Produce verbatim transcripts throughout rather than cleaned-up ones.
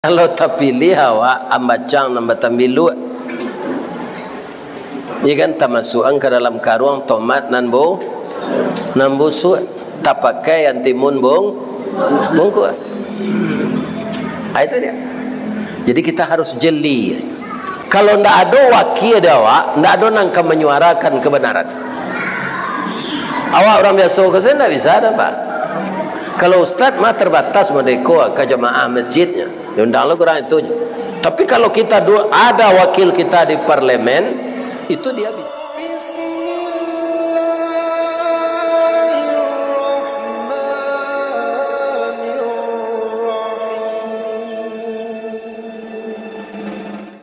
Kalau tapiliah awak, ambacang nan batambiluak. Iya kan, tamasuakan ka dalam karuang tomat nan bu-, nan busuak, tapakai antimun bung-, bungkuak. Ah, itu dia. Jadi kita harus jeli. Kalau ndak ado wakil di awak, ndak ado nan ka manyuarakan kebenaran. Awak urang biaso ko sajo ndak bisa doh, Pak. Kalau ustaz mah terbatas madeko ka jamaah masjidnya. Diundang lo kurang itu. Tapi kalau kita du-, ada wakil kita di parlemen, itu dia bisa.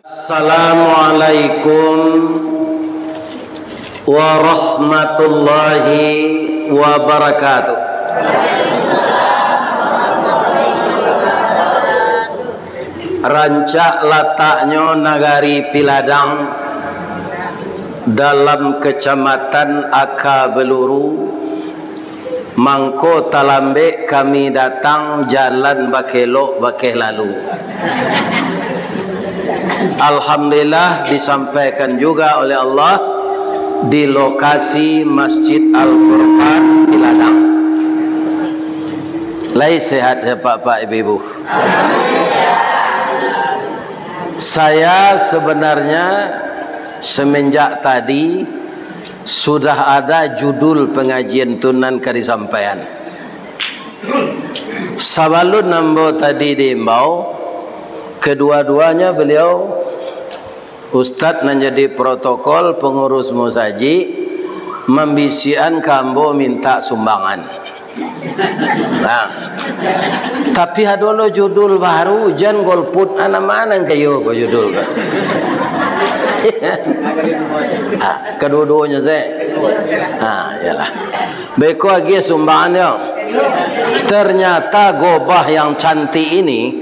Assalamualaikum warahmatullahi wabarakatuh. Rancak lataknyo Nagari Piladang dalam Kecamatan Aka Beluru, mangko talambek kami datang, jalan bakelok bakeh lalu. Alhamdulillah, disampaikan juga oleh Allah di lokasi Masjid Al-Furqan Piladang. Lai sehat, Pak-pak, Ibu-ibu? Saya sebenarnya semenjak tadi sudah ada judul pengajian tu nan ka disampaian. Sabalun ambo tadi diimbau, kedua-duanya beliau, ustaz nan jadi protokol, pengurus musajik, mambisiakan ka ambo minta sumbangan. Nah, tapi ado lo judul baru, jan golput, ah, nan ma nan kayo ko judul ko. Ah, kaduo-duonyo se. Ah, iyolah. Beko agiah sumbangan yo. Ternyata gobah yang cantik ini,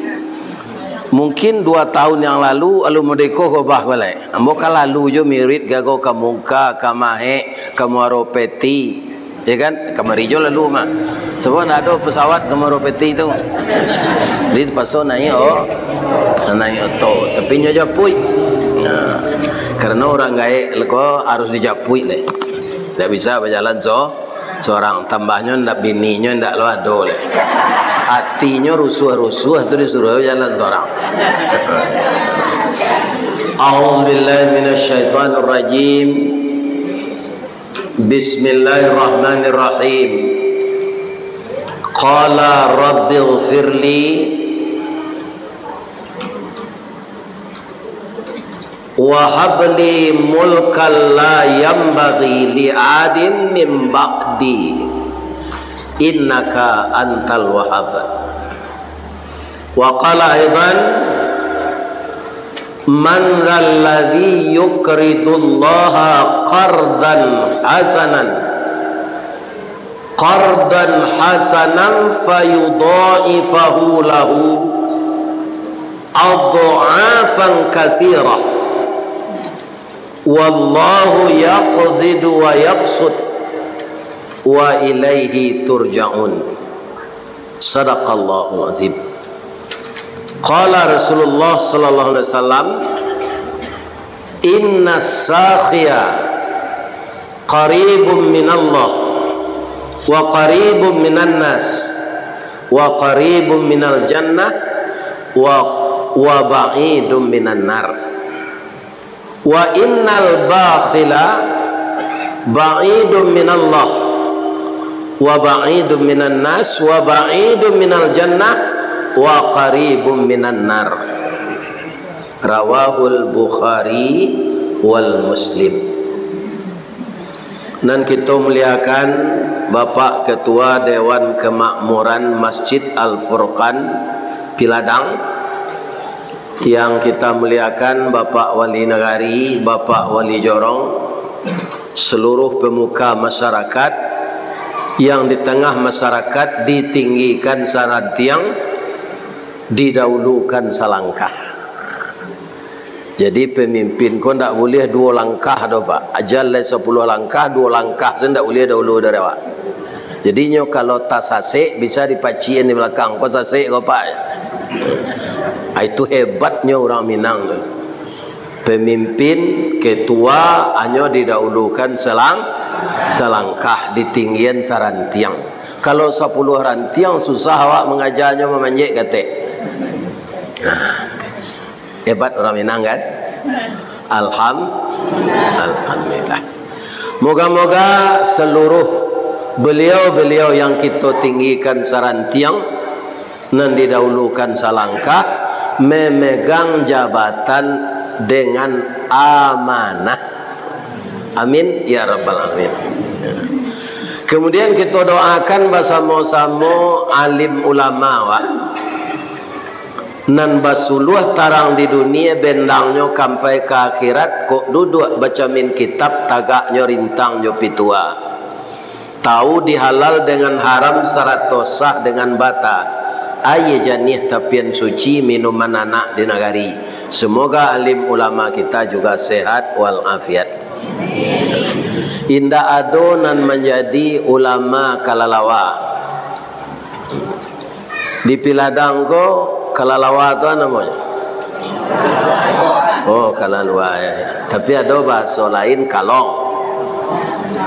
mungkin dua tahun yang lalu, alun merdeka gobah ko lai. Ambo ka lalu jo mirit gago ka Mungka, ka Mahek, ka Muaro Peti. Ya kan? Kamari jo lalu mah. Sabab ndak ado pesawat ka Muaro Peti tu. Jadi terpaksa naik, oh, naik oto. Tapi nyo japuik. Nah, karena urang gaek ko harus dijapuik lai. Ndak bisa bajalan so-, sorang. Tambahnyo ndak, bininyo ndak lo ado lai. Atinyo rusuah-rusuah tu disuruah bajalan sorang. A'udzubillahiminasyaitonirrajim. Bismillahirrahmanirrahim. Qala rabbighfirli wa habli mulkan la yanbaghi li ahadin min ba'di, innaka antal wahhab. Wa qala aidan, man dzalladzi yuqridullaha qardan hasanan, qardan hasanan fayudha'ifahu lahu adh'afan katsirah. Wallahu yaqbidu wa yabsut wa ilaihi turja'un. Sadaqallahul azim. Qala Rasulullah sallallahu alaihi wasallam, inna sakhiya qaribun minallah wa qaribun minan nas wa qaribun minal jannah wa, wa ba'idun minan nar. Wa innal bakhila ba'idun minallah wa ba'idun minan nas wa ba'idun minal jannah wa qaribun minan nar. Rawahul Bukhari wal Muslim. Nan kito muliakan Bapak Ketua Dewan Kemakmuran Masjid Al-Furqan Piladang, yang kita muliakan Bapak Wali Nagari, Bapak Wali Jorong, seluruh pemuka masyarakat yang di tengah masyarakat ditinggikan sarantiang, didahulukan salangkah. Jadi, pemimpin ko ndak buliah duo langkah doh, Pak. Aja lai sapuluah langkah, duo langkah tu ndak buliah dahulu dari awak. Jadi, nyo kalau tasasek, bisa dipacian di balakang. Ko sasek ko, Pak. Ah, itu hebatnyo urang Minang tu. Pemimpin, ketua, hanyo didahulukan salang-, salangkah, ditinggian sarantiang. Kalau sapuluah rantiang, susah awak mangajanyo mamanjek katek. Hebat urang Minang, kan? Alham-, Alhamdulillah. Moga-moga seluruh beliau-beliau yang kito tinggikan sarantiang, nan didahulukan salangkah, memegang jabatan dengan amanah. Amin, ya rabbal alamin. Kemudian, kito doakan basamo-samo alim ulama, wak. Nan basuluah tarang di dunia, bendangnyo kampai ka akhirat, kok duduak bacamin kitab, tagaknyo rintang jo pitua. Tahu di halal dengan haram, sarato sah dengan bata. Aia janiah tapian suci, minuman anak di nagari. Semoga alim ulama kita juga sehat walafiat. Indak ado nan manjadi ulama kalalawa. Di Piladang ko, kalalawa tu namonyo? Oh, kalalua, ya. Tapi ado bahaso lain, kalong.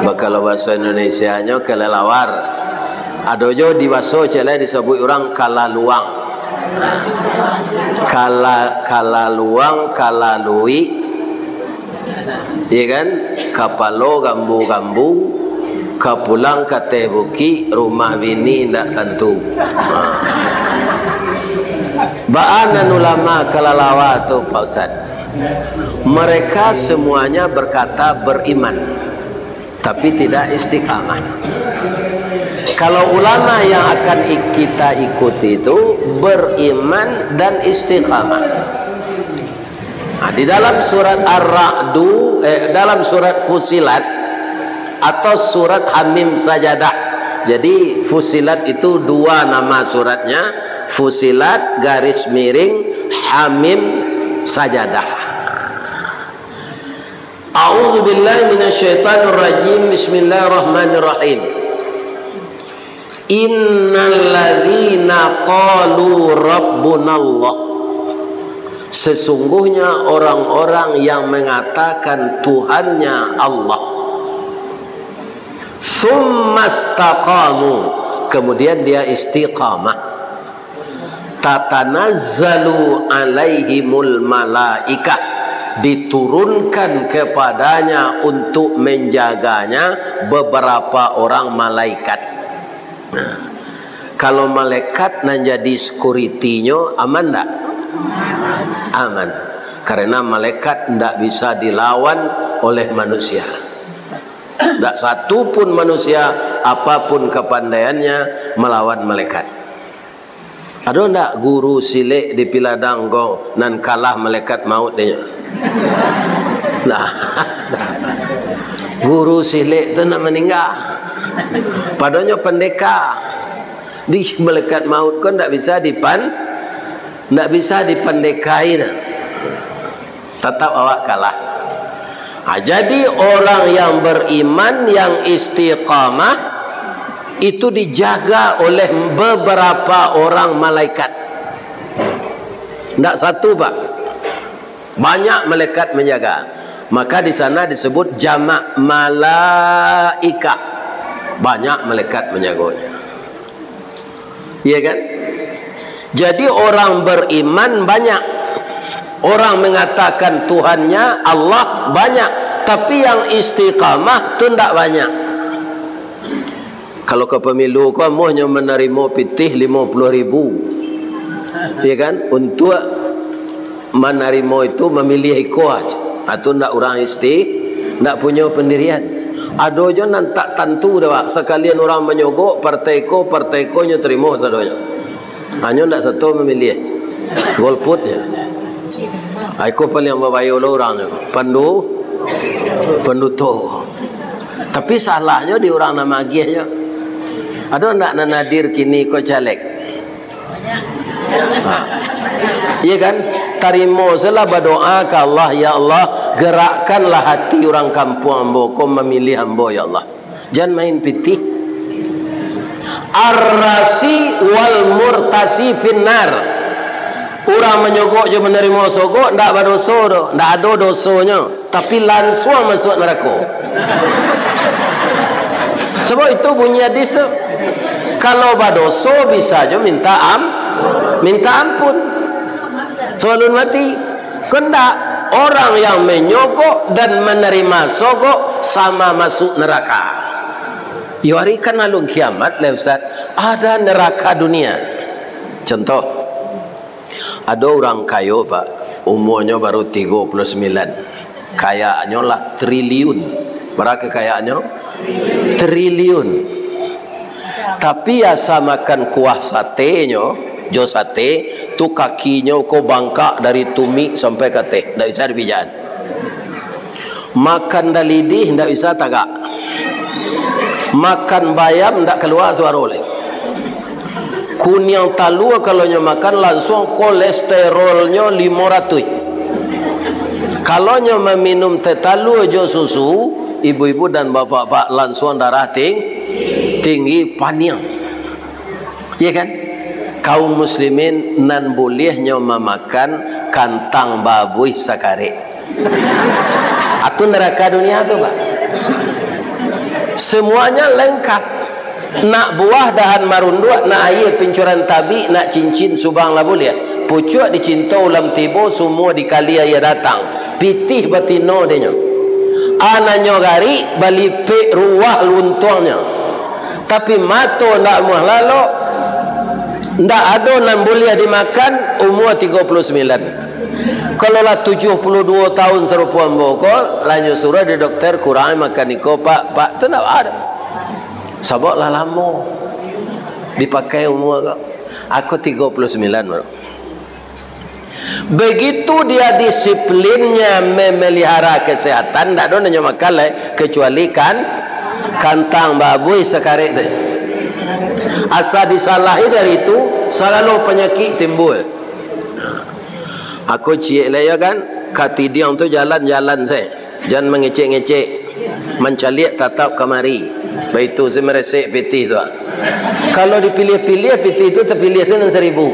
Ba-, kalau bahaso Indonesianyo, kelelawar. Ado jo di bahaso ciek lai disabuik urang kalaluang. Kala-, kalaluang, kalalui. Iya kan? Kapalo gambu-gambu, ka pulang ka ateh bukik, rumah bini indak tantu. Ha. Baa nan ulama kalalawa tu, Pak Ustaz? Mereka semuanya berkata beriman, tapi tidak istiqamah. Kalau ulama yang akan ik-, kita ikuti itu beriman dan istiqamah. Nah, di dalam surat Ar-Ra'du, eh, dalam surat Fusilat atau surat Hamim Sajadah. Jadi, Fusilat itu dua nama suratnya, Fusilat garis miring Hamim Sajadah. A'udzubillahi minasyaitonirrajim. Bismillahirrahmanirrahim. Innalladzina qalu rabbunallah. Sesungguhnya orang-orang yang mengatakan Tuhannya Allah. Tsummastakomu, kemudian dia istiqamah. Tatanazzalu alaihimul malaikah, diturunkan kepadanya untuk menjaganya beberapa orang malaikat. Nah, kalau malaikat nan jadi security-nyo, aman ndak? Aman. Karena malaikat ndak bisa dilawan oleh manusia. Ndak satu pun manusia, apapun kapandaiannyo, malawan malaikat. Ado ndak guru silek di Piladang ko nan kalah malaikat maut dek nyo? Nah, guru silek tu nak maningga. Padonyo pandeka. Di malaikat maut ko ndak bisa dipan-, ndak bisa dipandekai nah. Tatap awak kalah. Ha, jadi, orang yang beriman, yang istiqamah, itu dijaga oleh beberapa orang malaikat. Ndak satu, Pak. Banyak malaikat menjaga. Maka di sana disebut jamak malaikah. Banyak malaikat menjaganya. Iya kan? Jadi, orang beriman banyak. Orang mengatakan Tuhannya Allah banyak. Tapi yang istiqamah tu ndak banyak. Kalau ka pemilu ko, amuahnyo manarimo pitih limo puluah ribu. Iya kan? Untuk manarimo itu mamiliah iko aja. Atau ndak urang isti-, ndak punyo pendirian. Ado jo nan tak tantu doh, Pak. Sakalian urang manyogok, partai ko, partai ko nyo tarimo sadonyo. Hanyo ndak sato mamiliah. Golput nyo. Ai ko paliang babayo lo urang nyo. Pandu-, panduto. Tapi salahnyo di urang nan magiah nyo. Ado ndak nan hadir kini ko caleg? Ha. Iya kan? Tarimo sajolah badoa ka Allah, "Ya Allah, gerakkanlah hati urang kampuang ambo ko mamiliah ambo, ya Allah." Jan main pitih. Ar-rasi wal murtasi finnar. Urang manyogok jo manarimo sogok, ndak badoso doh, ndak ado dosonyo, tapi lansuang masuak narako. Sabab itu bunyi hadis tu, kalau badoso bisa jo minta am-, minta ampun. Sabalun mati. Ko ndak, orang yang manyogok dan manarimo sogok sama masuak narako. Yo, ari kan alun kiamat lai, Ustaz. Ada narako dunia. Contoh, ado urang kayo, Pak, umuanyo baru tigo puluah sambilan. Kayanyo lah triliun. Bara kekayaannyo? Triliun. Tapi asa makan kuah satenyo, jo sate, tu kakinyo ko bangkak dari tumik sampai ka ateh, ndak bisa dipijakan. Makan dalidih ndak bisa tagak. Makan bayam ndak kalua suaro lai. Kuniang talua kalau nyo makan, lansuang kolesterolnyo limo ratuih. Kalau nyo maminum teh talua jo susu, ibu-ibu dan bapak-bapak, lansuang darah ting-, tinggi, paniang. Iya kan? Kaum muslimin nan buliah nyo mamakan kantang babuih sakarek. Atu narako dunia tu, Pak. Semuanya lengkap. Nak buah dahan marunduak, nak aia pincuran tabik, nak cincin subang lah buliah. Pucuak dicinto ulam tibo, sumua dikali aia datang. Pitih batino dinyo. Ananyo garik, balipek ruah luntuangnyo. Tapi mato ndak amuah lalok, ndak ado nan buliah dimakan, umua tigo puluah sambilan. Kalau lah tujuah puluah duo taun sarupo ambo ko, lah nyo suruah di dokter, kurangi makan iko, Pak, Pak, tu ndak ado. Sabab lah lamo dipakai umua ko. Ako tigo puluah sambilan baru. Begitu dia disiplinnya memelihara kesehatan, ndak ado nan nyo makan lai, kecuali kan, kantang babuih sakarek sajo. Asa disalahi dari itu, sagalo panyakik timbul. Ako ciek lai yo kan, katidiang tu jalan-jalan sajo. Jan mangecek-ngecek, mancaliak tatap kamari. Baitu se maresek pitih tu, ah. Kalau dipiliah-piliah, pitih tu tapiliah se nan saribu.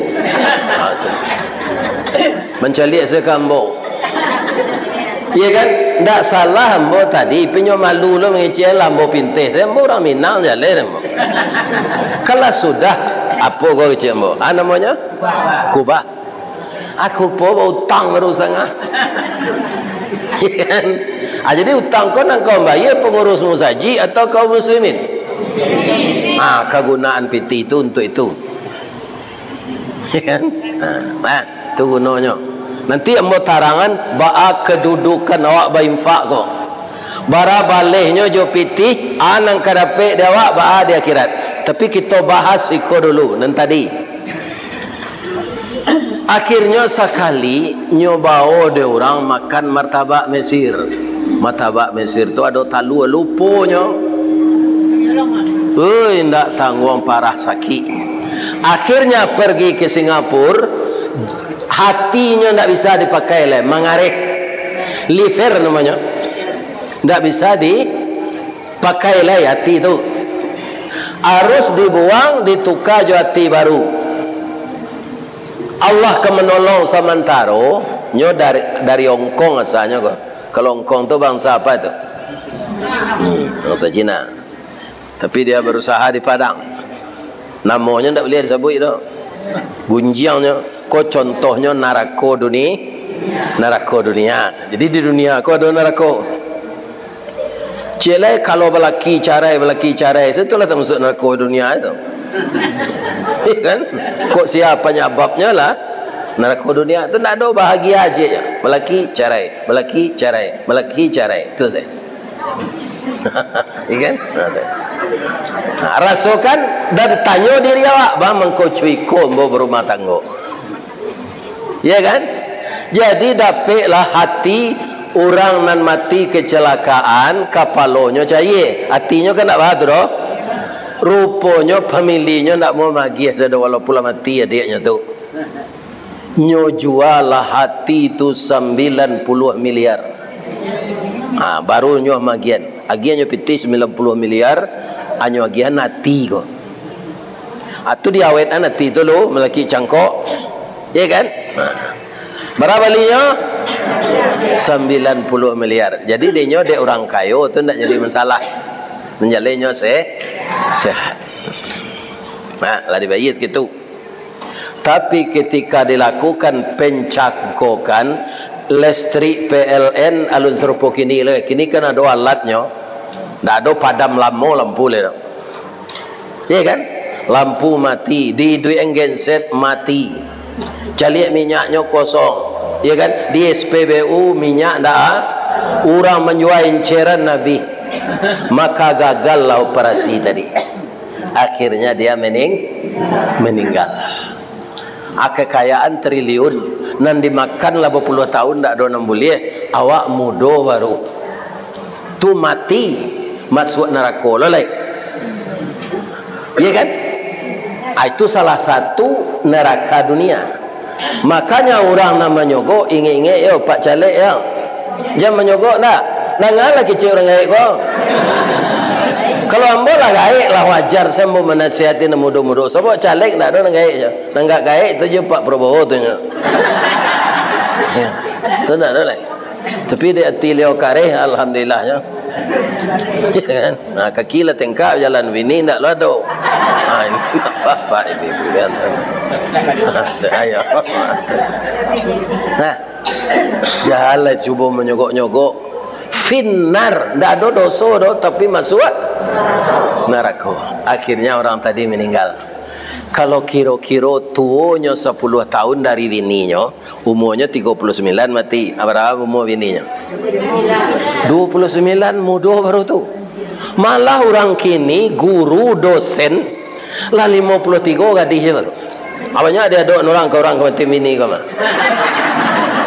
Ah, tu. Mancaliak se ka ambo. Iya kan? Ndak salah ambo tadi, pinyo malu lo mangecek lah ambo pinteh. Saya ambo urang Minang jaleh ambo. Kalau sudah, apo ko kecek ambo? Ah, namonyo? Kubah. Aku po bautang baru sangah. Kan? Ah, jadi utang ko nan kau bayar pengurus musajik atau kaum muslimin? Ah, kagunaan pitih tu untuk itu. Kan? Ah, nah, tu gunonyo. Nanti ambo tarangan baa kedudukan awak bainfak ko. Bara balehnyo jo pitih, a nan ka dapek di awak, baa di akhirat. Tapi kito bahas iko dulu, nan tadi. Akhirnyo sakali nyo bao dek urang makan martabak Mesir. Martabak Mesir tu ado talua, luponyo. Ui, ndak tangguang parah sakik. Akhirnya pergi ke Singapura, hatinyo ndak bisa dipakai lai, mangareh. Liver namonyo. Ndak bisa di pakai lai ati tu. Arus dibuang, dituka jo ati baru. Allah ka manolong samantaro, nyo dari, dari Hongkong asalnyo ko. Kalau Hongkong tu bangsa apa tu? Hmm, bangsa Cina. Tapi dia berusaha di Padang. Namonyo ndak buliah disabuik tu. Gunjiangnyo, ko contohnyo narako duni-, narako dunia. Jadi di dunia ko ado narako. Ciek lai, kalau balaki carai, balaki carai, se tu lah tamasuak narako dunia tu. Kan? Kok sia panyababnyo lah? Narako dunia tu ndak ado bahagia cieknyo. Balaki carai, balaki carai, balaki carai. Tu sajo. Iya kan? Nah, tu. Nah, rasokan dan tanyo diri awak, "Baa mangko cuiko ambo barumah tanggo?" Ya kan? Jadi, dapeklah hati urang nan mati kecelakaan, kapalonyo caia. Atinyo kan ndak baa tu doh. Ruponyo familinyo ndak mau magiah sudah, walaupun lah mati adiaknyo tu. Nyo jualah hati tu sambilan puluah miliar. Ha, baru nyo magiahan. Agiahnyo pitih sambilan puluah miliar, anyo agiahan ati ko. Atu diawetkan ati tu lo, malakik cangkok. Iya kan? Nah. Bara balinyo? Sambilan puluah miliar. Jadi, dinyo dek urang kayo tu ndak jadi masalah. Manjalinyo se-, sehat. Nah, lah dibayia sakitu. Tapi, ketika dilakukan pencangkokan, listrik P L N alun sarupo kini lai. Kini kan ado alatnyo. Ndak ado padam lamo lampu lai tu. Iya kan? Lampu mati, di duit genset mati. Caliak minyaknyo kosong. Iya kan? Di S P B U minyak ndak a-, urang manjua enceran abih. Maka gagallah operasi tadi. Akhirnya dia mening-, meninggal. Ah, kekayaan triliun, nan dimakan lah bapuluah tahun ndak ado nan buliah, awak mudo baru. Tu mati, masuak narako lo lai. Iya kan? Ah, itu salah satu neraka dunia. Makanya urang nan manyogok, ingek-ingek yo, Pak Caleg yo. Jan manyogok ndak? Nangah lah kecek urang gaek ko. Kalau ambo lah gaek lah wajar, saya ambo manasihati nan mudo-mudo. Sabab caleg ndak ado nan gaek nyo. Nan gak gaek tu je Pak Prabowo tu nyo. Ya, tu ndak ado lai. Tapi di ati liau kareh, alhamdulillah nyo. Ya kan? Nah, kaki lah tengkak jalan bini ndak lo ado. Ah, ini apa-apa ini bukan. Ayo. Nah, jalan cubo manyogok-nyogok. Finnar, ndak ado doso doh, tapi masuak narako. Akhirnya orang tadi meninggal. Kalau kiro-kiro tuonyo sapuluah tahun dari bininyo, umurnyo tigo puluah sambilan mati. Bara umur bininyo? Duo puluah sambilan, mudo baru tu. Malah urang kini, guru, dosen, lah limo puluah tigo gadih je baru. Banyak diadok urang ka urang ka mati bini ko mah.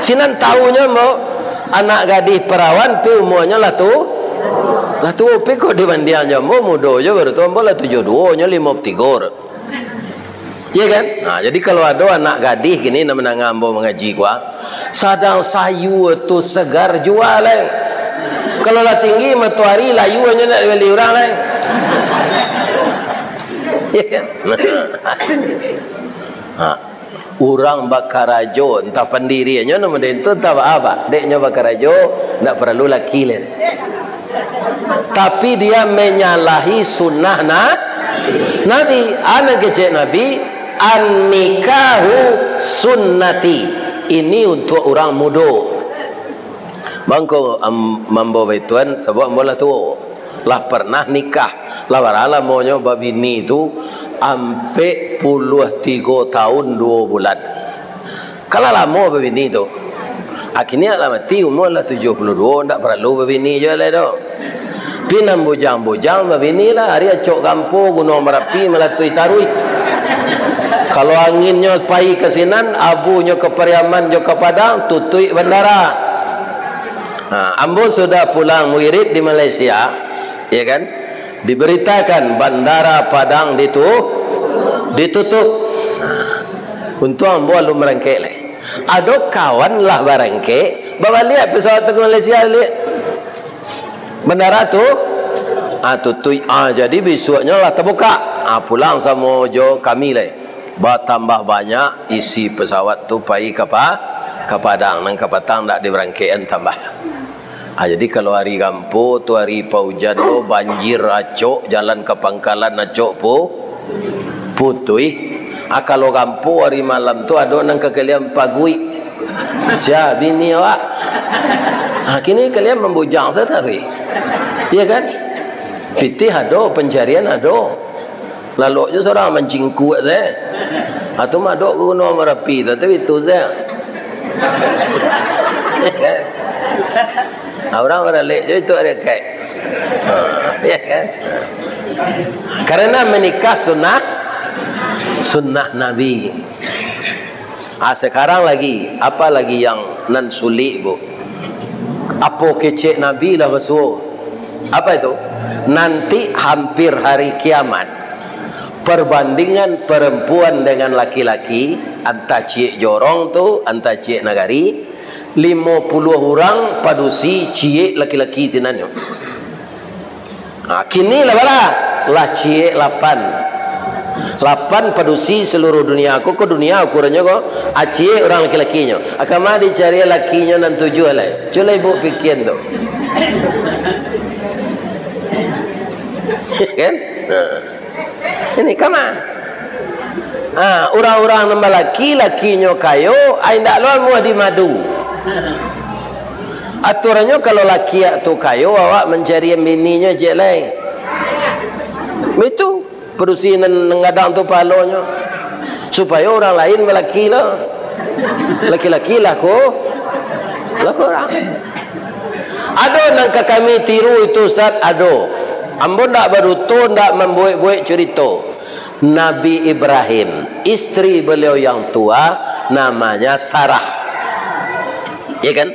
Sinan tahunyo ambo, anak gadih perawan, pi umurnyo lah tu, lah tuo, pi kok dibandiang jo ambo, mudo jo baru tu, ambo lah tujuah duo, nyo limo puluah tigo. Iya kan? Nah, jadi kalau ado anak gadih kini nan mandanga ambo mangaji ko, sadang sayua tu sagar jua lai. Kalau lah tinggi matoari, layuanyo ndak dibali urang lai. Iya kan? Ha. Urang bakarajo, antah pandiriannyo nan model tu, antah baa, dek nyo bakarajo, ndak paralu laki lai. Tapi dia menyalahi sunnah na-, Nabi. Anak kecek Nabi, "An-nikahu sunnati." Ini untuk urang mudo. Mangko, am-, mambo baituan, sabab ambo lah tuo. Lah parnah nikah. Lah bara lamonyo babini tu, ampek puluah tigo tahun duo bulan. Kan lah lamo babini tu. Kini lah mati, umur lah tujuah puluah duo, ndak paralu babini juo lai doh. Pi nan bujang-bujang babini lah, ari acok gampo, Gunuang Marapi, malatuih taruih. Kalau anginnyo pai ka sinan, abunyo ka Pariaman jo ka Padang, tutuik bandara. Ha, ambo sudah pulang wirid di Malaysia, ya kan? Diberitakan bandara Padang ditu-, ditutup. Ha, untuang ambo alun barangkek lai. Ado kawan lah barangkek, babaliak pesawat tu ka Malaysia baliak. Bandara tu, ah, tutuik. Ah, jadi bisuaknyo lah tabukak. Ah, pulang samo jo kami lai. Batambah banyak isi pesawat tu pai ka Pa-, ka Padang, nan kapatang ndak dibarangkekan tambah. Ah, jadi kalau ari gampo tu, ari paujan tu, banjir acok, jalan ka Pangkalan acok pu-, putuih. Ah, kalau gampo ari malam tu, ado nan ka kalian paguik. Sia, bini awak. Ah, kini kalian mambujang sataruih. Iya kan? Pitih ado, pancarian ado. Lalok jo surang mancingkuak se. Atu madok ka Gunuang Marapi tu, tapi itu se. Ah, urang baralek jo itu ari kai. Ya kan? Karena menikah sunnah, sunnah Nabi. Ah, sekarang lagi, apa lagi yang nan sulik, Bu? Apo kecek Nabi lah basuo. Apa itu? Nanti hampir hari kiamat, perbandingan perempuan dengan laki-laki, antah ciek jorong tu, antah ciek nagari, limo puluah urang padusi, ciek laki-laki sinannyo. Ha, kini lah bara? Lah ciek lapan. Lapan padusi saluruh dunia ko, ko dunia ukurannyo ko, aciek urang laki-lakinyo. Akama dicari lakinyo nan tujuah lai. Cubolah ibu pikian tu. Kan? Nah. Ini kama. Ha, urang-urang nan balaki, lakinyo kayo, ai ndak lo amuah dimadu. Aturannyo kalau laki tu kayo, awak mancari bininyo ciek lai. Itu. Padusi nan, nan gadang tu pahalonyo, supayo urang lain balaki lah. Laki-laki lah ko, lah ko urang. Ado nan ka kami tiru itu, Ustaz? Ado. Ambo ndak baduto, ndak mambuek-buek curito. Nabi Ibrahim, istri beliau yang tua namanya Sarah. Ya kan?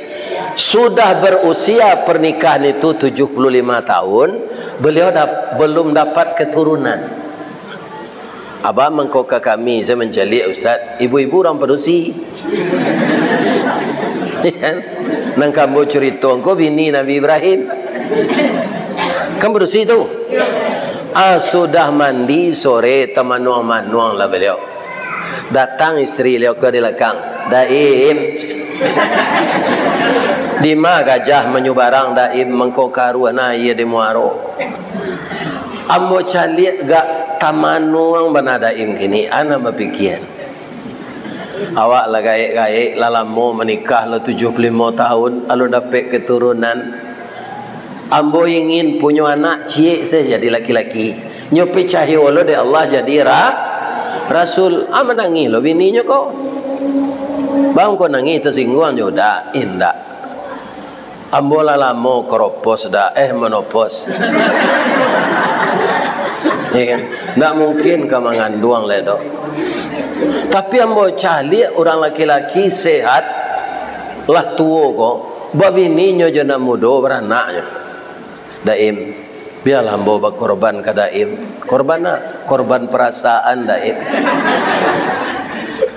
Sudah berusia pernikahan itu tujuh puluh lima tahun, beliau dap-, belum dapat keturunan. Abah mangko ka kami, saya mancaliak, Ustaz, ibu-ibu urang padusi. Ya kan? Nan ka ambo curito ko bini Nabi Ibrahim. Kan padusi tu? Ah, sudah mandi sore, tamanuang-manuang lah beliau. Datang istri beliau ka di lakang. "Daim, dima gajah manyubarang, Daim, mangko karuah na aia di muaro?" Ambo caliak gak tamanuang bana Daim kini, ana bapikia. Awak lah gaek-gaek, lah lamo manikah, lah tujuh puluh limo tahun, alun dapek keturunan. Ambo ingin punyo anak ciek sajo jadi laki-laki. Nyo picayo lo dek Allah jadi ra-, rasul. Ah, manangih lo bininyo ko. Bang ko nangih, tasingguang jo dak? Indak. Ambo lah lamo koropos dak, eh, menopos. Ya kan? Ndak mungkin ka manganduang lai doh. Tapi ambo caliak urang laki-laki sehat, lah tuo ko, babininyo jo nan mudo, baranaknyo. Daim, bialah ambo bakorban ka Daim. Korban a? Korban parasaan Daim.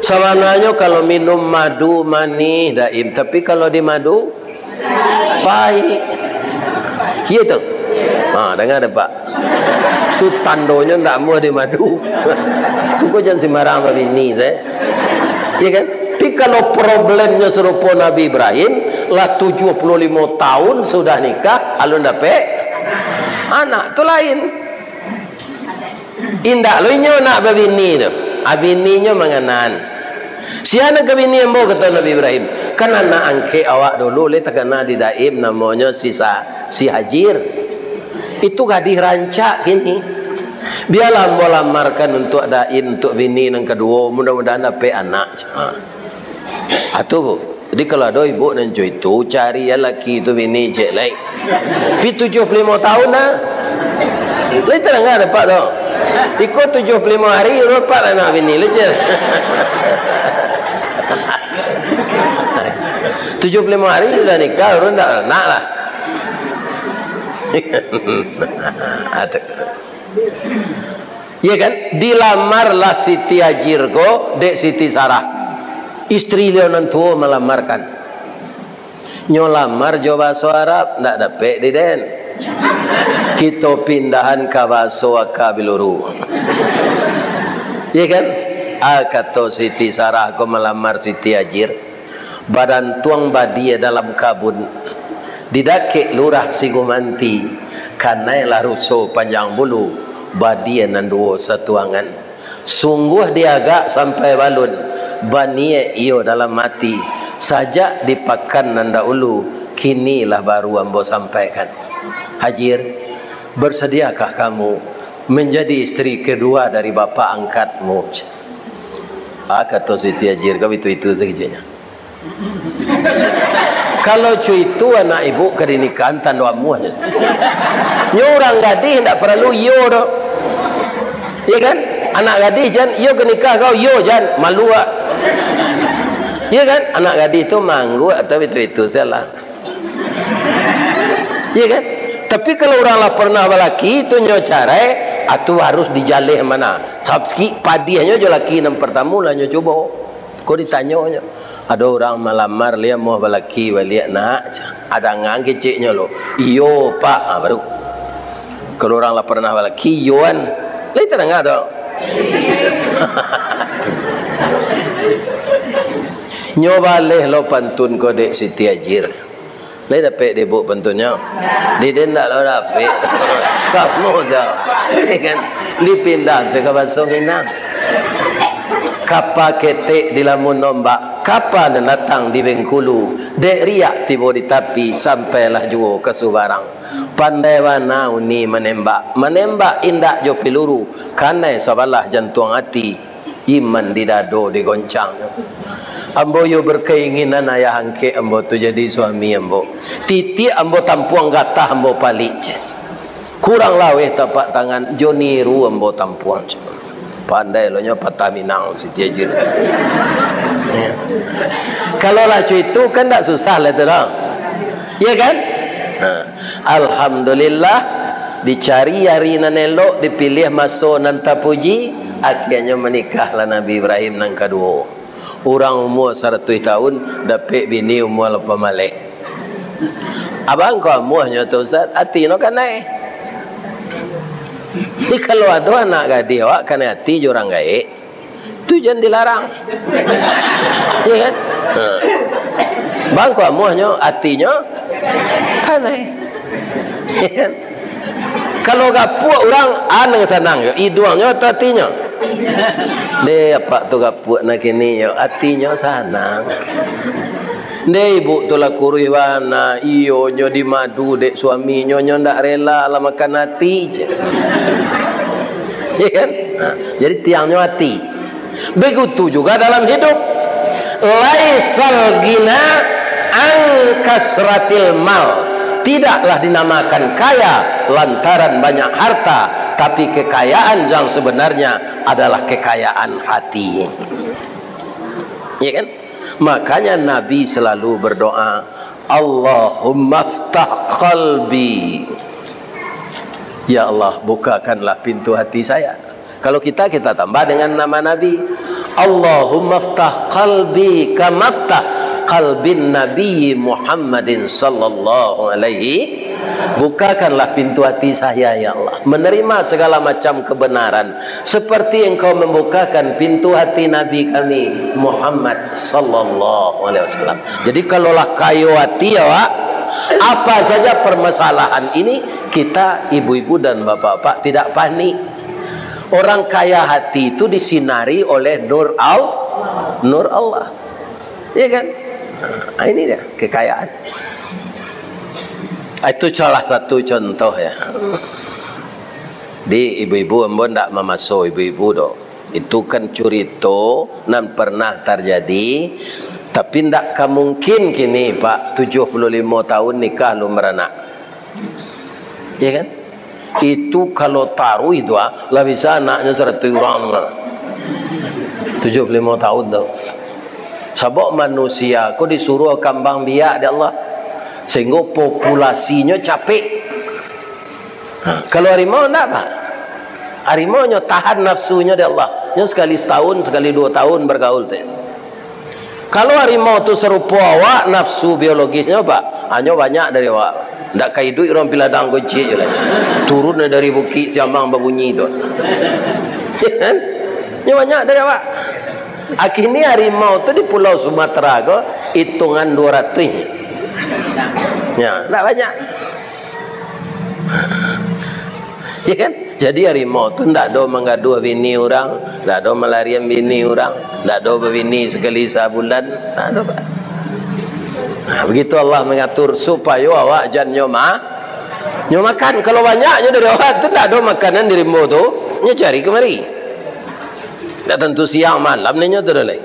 Sabananyo kalau minum madu manih Daim, tapi kalau dimadu, paik. Iyo tu. Ha, danga dek Pak. Tu tandonyo ndak amuah dimadu. Tu ko jan sembarang babini se. Ya kan? Tapi kalau problemnyo sarupo Nabi Ibrahim, lah tujuh puluh limo tahun sudah nikah, alun dapek anak, tu lain. Indak lo inyo nak babini tu. Ah, bininyo manganan. "Sia nan ka bini ambo?" kato Nabi Ibrahim. "Kan anak angkek awak dulu, lai takana di Daim, namonyo si Sa-, si Hajir. Itu gadih rancak kini. Bialah ambo lamarkan untuak Daim, untuak bini nan kaduo, mudah-mudahan dapek anak." Ha. Atu, jadi kalau ado ibu nan co itu, cari ya laki tu bini ciek lai. Pi tujuh puluh limo tahun dah. Lai tadanga dapek tu. Iko tujuh puluh limo hari, dapek lah nak bini, lai ciek. Tujuh puluh limo hari sudah nikah, urang ndak nak lah. Atu. Ya kan? Dilamarlah Siti Hajir ko dek Siti Sarah. Istri beliau nan tuo malamarkan. Nyo lamar jo bahaso Arab, ndak dapek di den. Kito pindahan ka bahaso aka biluru. Ya kan? Ah, kato Siti Sarah ko malamar Siti Hajir. Badantuang badia dalam kabun, di dakek lurah Sigumanti, kanailah ruso panjang bulu, badia nan duo satuangan. Sungguah diagak sampai balun, baniaik iyo dalam ati, sajak di pakan nan daulu, kinilah baru ambo sampaikan. Hajir, bersediakah kamu menjadi istri kedua dari bapak angkatmu? Ah, kato Siti Hajir, kau itu-itu saja. Kalau co itu anak ibu ka dinikahan tando amuah nyo. Nyo urang gadih ndak paralu iyo doh. Iya kan? Anak gadih jan, iyo ka nikah kau, iyo jan, malu awak. Iya kan? Anak gadih tu mangguak atau itu-itu salah. Iya kan? Tapi kalau urang lah pernah balaki tu nyo carai, atu harus dijaleh mana. Sabab sikik padiahnyo jo laki nan partamo lah nyo cubo. Ko ditanyo nyo, "Ado urang malamar, lai amuah balaki baliak, Nak?" Adangan keceknyo lo, "Iyo, Pak." Ha, baru. Kalau urang lah pernah balaki, iyoan. Lai tadanga doh. Nyo baleh lo pantun ko dek Siti Ajir. Lai dapek dek Ibuk pantunnyo? Dek den ndak lo dapek. Samo sajo. Kan? Dipindah se ka baso Minang. Kapa ketek dilamun ombak, kapa nan datang di Bengkulu, dek riak tibo di tapi, sampailah juo ka subarang. Pandai bana Uni manembak, manembak indak jo piluru, kanai sabalah jantuang ati, iman di dado digoncang. Ambo iyo berkeinginan ayah angkek ambo tu jadi suami ambo. Titiak ambo tampuang gatah ambo palik je. Kurang laweh tapak tangan, jo niru ambo tampuang je. Pandai lo nyo patah Minang Siti Ajir. Ya. Kalau lah cuitu kan ndak susah lah tu dah. Ya kan? Ha. Alhamdulillah, dicari ari nan elok, dipiliah maso nan tapuji, akhianyo manikahlah Nabi Ibrahim nan kaduo. Urang umua saratuih taun, dapek bini umua lapan baleh. Abang ko amuahnyo tu, Ustaz, ati no kanai. Jadi, kalau ado anak gadih awak kanai ati jo urang gaek, tu jan dilarang. Ya kan? Ha. Bang ko amuahnyo, atinyo kanai. Ya kan? Kalau gapuak urang, anang sanang jo iduangnyo atau atinyo? Deh, apak tu gapuak nak kini yo, atinyo sanang. Deh, ibuk tu lah kuruih bana, iyo nyo dimadu dek suaminyo, nyo ndak rela lah makan ati je. Ya kan? Ha, jadi tiangnyo ati. Begitu juga dalam hidup. Laisal gina an kasratil mal. Tidaklah dinamakan kaya lantaran banyak harta, tapi kekayaan yang sebenarnya adalah kekayaan hati. Ya kan? Makanya Nabi selalu berdoa, "Allahumma ftah qalbi." Ya Allah, bukakanlah pintu hati saya. Kalau kita, kita tambah dengan nama Nabi. "Allahumma ftah qalbi kama ftah qalbin Nabi Muhammadin sallallahu alaihi." Bukakanlah pintu hati saya, ya Allah. Menerima segala macam kebenaran. Seperti Engkau membukakan pintu hati Nabi kami, Muhammad sallallahu alaihi wasallam. Jadi, kalau lah kayo hati awak, apa saja permasalahan ini, kita, ibu-ibu dan bapak-bapak, tidak panik. Orang kaya hati itu disinari oleh nur Al-, nur Allah. Iya kan? Nah, ini dia kekayaan. Itu salah satu contoh, ya. Di ibu-ibu, ambo ndak mamaso ibu-ibu doh. Itu kan curito nan pernah tarjadi, tapi ndak ka mungkin kini, Pak, tujuh puluh limo tahun nikah alun baranak. Iya kan? Itu kalau taruih tu, ah, lah bisa anaknyo saratuih urang, ah. Tujuh puluh limo tahun tu. Sabab manusia ko disuruah kambang biak dek Allah, sehingga populasinyo capek. Ha, kalau harimau ndak, Pak. Harimau nyo tahan nafsunyo dek Allah. Nyo sakali satahun, sakali duo tahun bagaul tu. Kalau harimau tu sarupo awak, nafsu biologisnyo, Pak, hanyo banyak dari awak. Ndak ka iduik urang Piladang ko ciek je lah. Turun dari bukik Siamang babunyi tu. Kan? Nyo banyak dari awak. Akini harimau tu di Pulau Sumatera ko itungan duo ratuih. Ya, ndak banyak. Ya kan? Jadi harimau tu ndak ado manggaduah bini urang, ndak ado malarian bini urang, ndak ado babini sakali sabulan, ndak ado, Pak. Nah, begitu Allah mangatur supayo awak jan nyo ma-, nyo makan. Kalau banyak nyo dari awak tu ndak ado makanan di rimbo tu, nyo cari kamari. Ndak tantu siang malam nyo tu dah lai.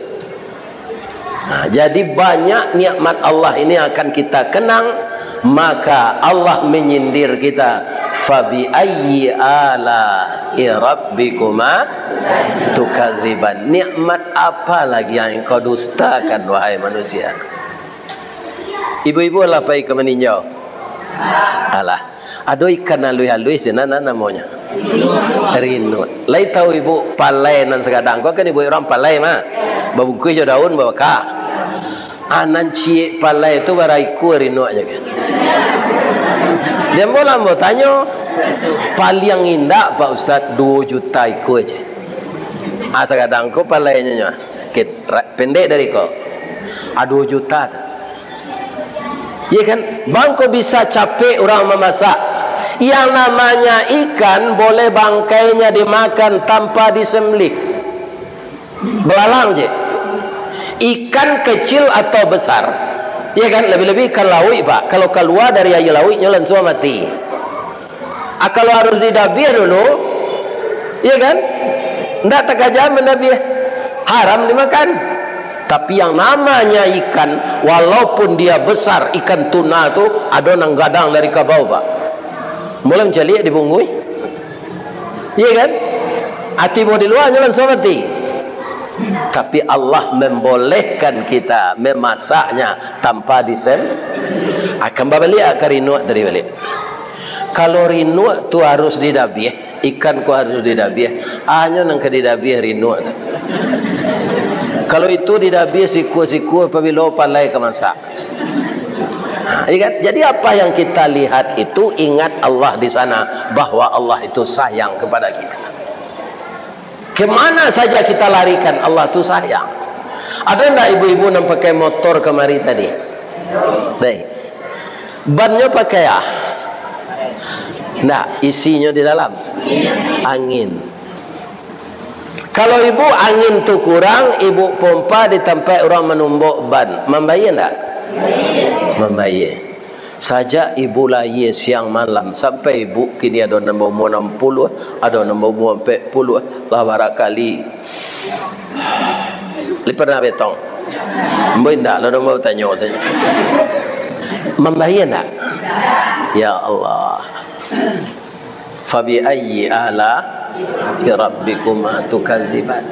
Nah, jadi banyak nikmat Allah ini akan kita kenang, maka Allah menyindir kita, "Fabi ayyi ala'i rabbikuma tukadziban." Nikmat apa lagi yang engkau dustakan, wahai manusia? Ibu-ibu lah pai ka maninjau. Alah. Ado ikan aluih-aluih sinan, nan namonyo? Rinuak. Lai tahu ibu palai nan sagadang ko kan, ibu urang palai mah. Babungkuih jo daun, babaka. Ah, nan ciek palai tu bara ikua rinuaknyo kan? Di ambo lah ambo tanyo, paliang indak, Pak Ustaz, duo juta ikua je. Ah, sagadang ko palainyo nyo. Kit-, ra-, pendek dari ko. Ah, duo juta tu. Iya kan? Bangko bisa capek urang mamasak. Yang namanya ikan boleh bangkainya dimakan tanpa disembelih. Belalang je. Ikan kecil atau besar. Iya kan? Lebih-lebih ikan lauik, Pak. Kalau kalua dari aia lauik, nyo lansuang mati. Ah, kalau harus didabiah dulu, iya kan? Ndak takaja mandabiah. Haram dimakan. Tapi yang namanya ikan, walaupun dia besar, ikan tuna tu, ado nan gadang dari kabau, Pak. Boleh mancaliak di bungguih. Iya kan? Ati mau di lua, nyo lansuang mati. Tapi Allah membolehkan kita memasaknya tanpa disen-, akan babaliak ka rinuak tadi baliak. Kalau rinuak tu harus didabiah, ikan ko harus didabiah, hanyo nan ka didabiah rinuak tu. Kalau itu didabiah sikua-sikua, pabilo palai ka masak. Iya kan? Jadi apa yang kita lihat itu, ingat Allah di sana, bahwa Allah itu sayang kepada kita. Kemana saja kita larikan, Allah tu sayang. Ada ndak ibu-ibu nan pakai motor kamari tadi? Deh. Bannyo pakai ah? Ndak, isinyo di dalam. Angin. Kalau ibu angin tu kurang, ibu pompa di tampek urang manumbok ban, mambayia ndak? Mambayia. Sajak ibu lahia siang malam sampai ibu kini, ado nan baumua anam puluah, ado nan baumua ampek puluah, lah barakali. Lai pernah betong? Ambo indak, lah ambo tanyo sajo. Mambayia ndak? Ya Allah. Fabi ayyi ala'i rabbikuma tukadziban.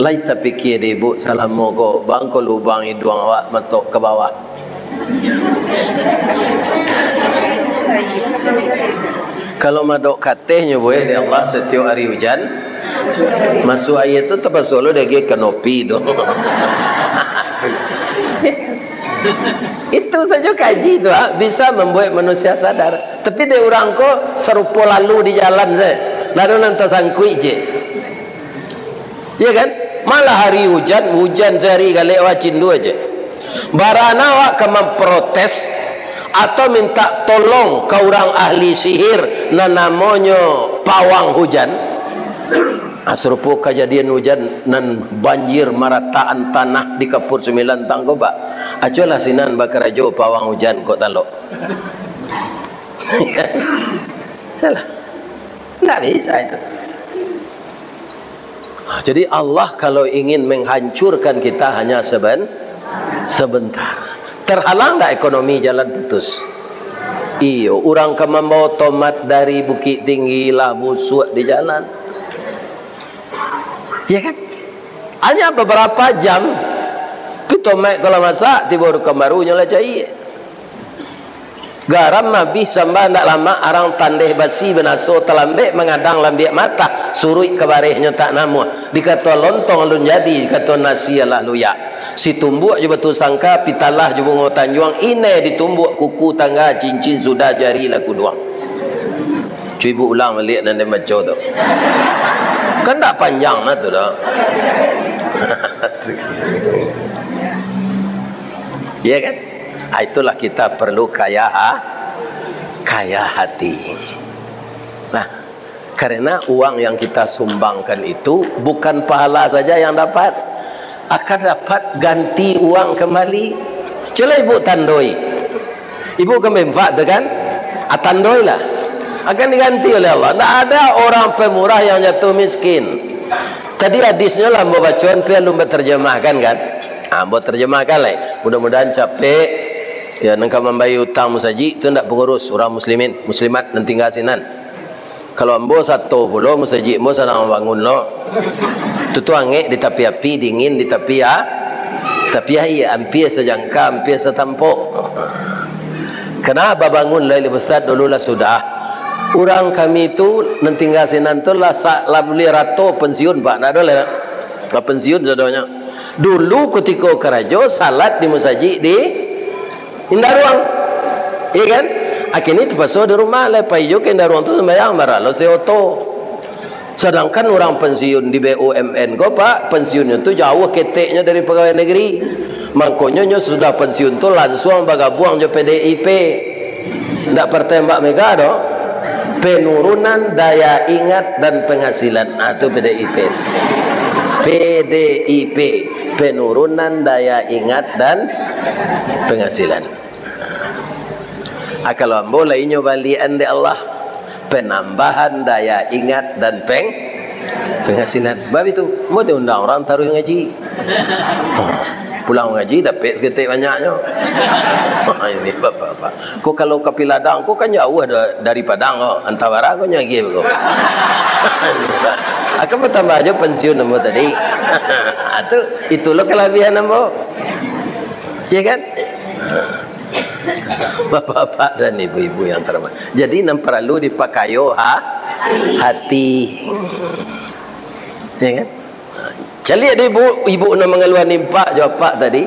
Lai tapikia dek ibu salamo ko, bangko lubang iduang awak matok ka bawah? Kalau madok kateh nyo buek dek Allah, satiok ari ujan, masuak aia tu tapaso lo diagiah kanopi tu. Itu sajo kaji tu, ah, bisa mambuek manusia sadar. Tapi dek urang ko sarupo lalu di jalan sajo. Lalu nan tasangkuik je. Ya kan? Malah hari ujan, ujan sahari galek awak cindua je. Barana awak ka mamprotes atau minta tolong ka urang ahli sihir nan namonyo pawang hujan. Ah, sarupo kajadian ujan nan banjir marataan tanah di Kapur Sambilan Tang ko, Pak. Acuahlah sinan bakarajo pawang ujan kok talok. Salah. Ndak bisa itu. Jadi Allah kalau ingin menghancurkan kita hanya seben-, sebentar. Terhalang ndak ekonomi, jalan putus? Iyo, urang ka mambawa tomat dari Bukittinggi lah busuak di jalan. Ya kan? Hanya beberapa jam, pi tomat kalau masak, tibo dukan baru nyo lah cair. Garam abih samba ndak lamak, arang tandeh basi banaso talambek, mangadang lambiak matah, suruik ka barehnyo tak namuah. Dikato lontong alun jadi, dikato nasi alah luyak. Situmbuak jo batu sangka, pitalah jo bungo tanjuang, inai ditumbuak kuku tangga, cincin sudah jari lah kuduang. Cubo ibu ulang baliak nan den baco tu. Kan ndak panjang lah tu doh. Ya kan? Ah, itulah kita perlu kaya ha-, kaya hati. Nah, karena uang yang kita sumbangkan itu bukan pahala saja yang dapat, akan dapat ganti uang kembali. Cubolah ibu tandoi. Ibu kan berinfak tu kan? Ah, tandoilah. Akan diganti oleh Allah. Ndak ada orang pemurah yang jatuh miskin. Tadi hadisnyo lah ambo bacoan, pi alun baterjemahkan kan? Ah, ambo terjemahkan lai. Mudah-mudahan capek. Ya, nan ka mambayia utang musajik tu ndak pangurus, urang muslimin, muslimat nan tingga sinan. Kalau ambo sato pulo, musajik ambo sadang bangun lo. Tu, tu angek di tapi api, dingin di tapi a-, tapi aia, ampia sajangka, ampia satampok. Kena babangun lai, Ustaz, dulu lah sudah. Urang kami tu nan tingga sinan tu lah sa-, lah buliah rato pensiun, Pak. Ndak ado lai, Pak. Lah pensiun sadonyo. Dulu kutiko karajo, salat di musajik di Indaruang. Iya kan? Akhirnyo tapaso di rumah, lai pai jo ka Indaruang tu sumbayang, bara lo sewa oto. Sadangkan urang pensiun di B U M N ko, Pak, pensiunnyo tu jauah keteknyo dari pegawai negeri. Mangkonyo nyo sudah pensiun tu lansuang bagabuang jo P D I P. Ndak Partai Mbak Mega doh. Penurunan daya ingat dan penghasilan. Ah, tu P D I P. P D I P. Penurunan daya ingat dan penghasilan. Ah, kalau ambo lah inyo balian dek Allah, penambahan daya ingat dan peng-, penghasilan. Bab itu, ambo diundang urang taruih ngaji. Pulang ngaji, dapek saketek banyaknyo. Ini bapak-bapak. Ko kalau ka Piladang, ko kan jauah da-, dari Padang ko, antah bara ko nyo agiah ko. Akan bertambah aja pensiun ambo tadi. Itu, itulah kelebihan ambo. Ya kan? Bapak-bapak dan ibu-ibu yang terhormat. Jadi, nan paralu dipakayo ha-, hati. Ya kan? Caliak deh ibu, ibu nan mangaluan infak jo apak tadi.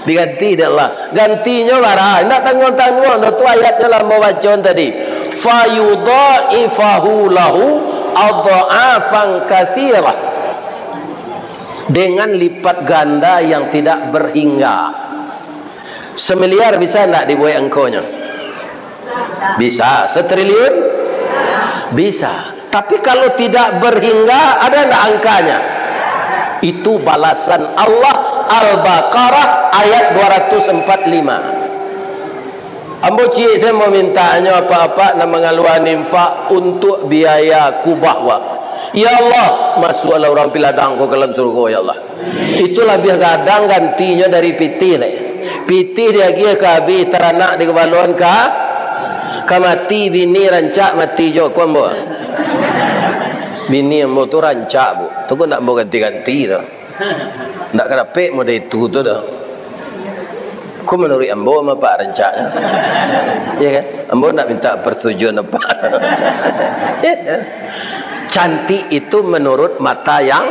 Diganti dek Allah. Gantinyo bara? Indak tangguang-tangguang doh, tu ayatnyo lah ambo bacoan tadi. Fayudha'ifahu lahu adha'afan katsirah. Dengan lipat ganda yang tidak berhingga. Semiliar bisa ndak dibuek angkonyo? Bisa. Setriliun? Bisa. Tapi kalau tidak berhingga, ada ndak angkanya? Itu balasan Allah, Al-Baqarah ayat dua ratus empat lima. Ambo ciek se ambo mintanyo apak-apak nan mangaluan infak untuak biaya kubah wak. Ya Allah, masuaklah urang Piladang ko ka dalam surga, ya Allah. Itu labiah gadang gantinyo dari pitih lai. Pitih diagiah ka abih, taranak dikabaloan ka, ka mati, bini rancak mati jo, ko ambo. Bini ambo tu rancak, Bu. Tu ko ndak ambo ganti-ganti tu. Ndak ka dapek model itu tu doh. Ko manuruik ambo mah, Pak, rancaknyo. Ya kan? Ambo ndak minta persetujuan apak. Ya kan? Cantik itu menurut mata yang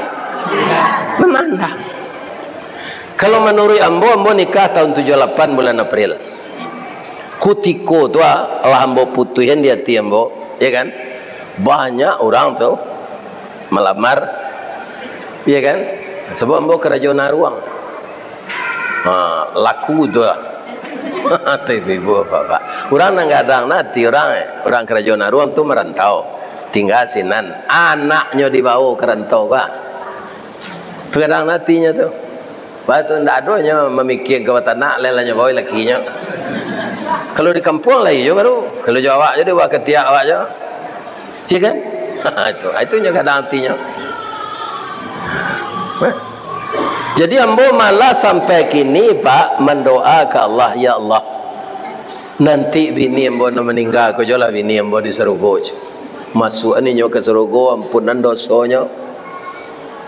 memandang. Kalau manuruik ambo, ambo nikah tahun tujuah lapan bulan April. Kutiko tu, ah, lah ambo putuihan di ati ambo, ya kan? Banyak urang tu malamar, ya kan? Sabab ambo karajo naruang. Ha, laku tu lah. Tu ibu-ibu, bapak-bapak. Urang nan gadang ati urang, eh. Urang karajo naruang tu marantau. Tingga sinan. Anaknyo dibawo ka rantau ka. Tu gadang atinyo tu. Batu ndak ado nyo mamikia ka batanak, lai lah nyo bawa lakinyo. Kalau di kampuang lai jo baru. Kalau jo awak jo, di bawah katiak awak jo. Ya kan? Itu, itu nyo gadang atinyo. Hah? Jadi ambo malah sampai kini, Pak, mandoa ka Allah, "Ya Allah, nanti bini ambo nan maningga ko jo lah bini ambo di sarugo." Masuak ninyo ka sarugo, ampunan dosonyo.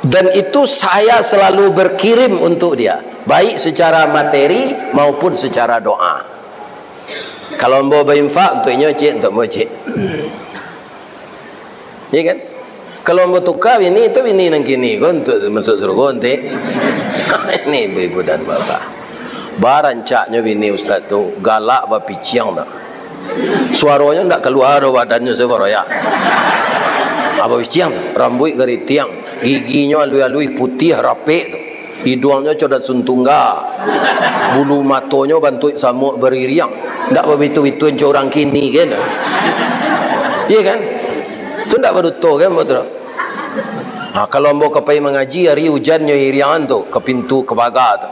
Dan itu saya selalu berkirim untuk dia, baik secara materi maupun secara doa. Kalau ambo bainfak, untuk inyo ciek, untuk ambo ciek. Iya kan? Kalau ambo tuka bini tu, bini nan kini ko untuk masuk sarugo nanti. Ini ibu-ibu dan bapak. Barancaknyo bini ustaz tu, galak bapiciang dah. Suaronyo ndak kalua doh, badannyo se baroyak. Apo biciang tu? Rambuik garitiang, giginyo aluih-aluih, putiah, rapek tu. Iduangnyo coda sun tungga. Bulu matonyo bantuik samuak baririang. Ndak babitu-bitu co urang kini kan? Iya kan? Tu ndak baduto kan, batua? Ha, kalau ambo ka pai mangaji, ari ujan nyo iriangan tu, ka pintu, ka paga tu.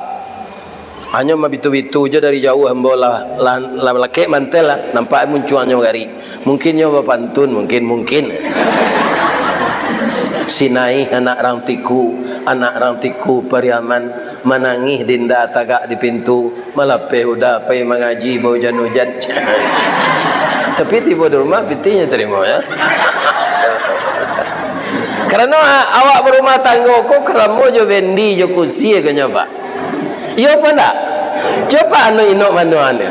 Hanyo mabitu-bitu jo dari jauah ambo lah, lah, lah lakek mantel lah, nampak muncuangnyo gari. Mungkin nyo bapantun, mungkin, mungkin. Sinaih anak rang Tiku, anak rang Tiku Pariaman, manangih dinda tagak di pintu, malapeh udah pai mangaji baujan-ujan. Tapi tibo di rumah, pitinyo tarimo, ya. Karano a-, awak barumah tanggo ko karamo jo bendi jo kusi ko nyo, Pak. Iyo apo ndak? Coba anu inok manuan tu.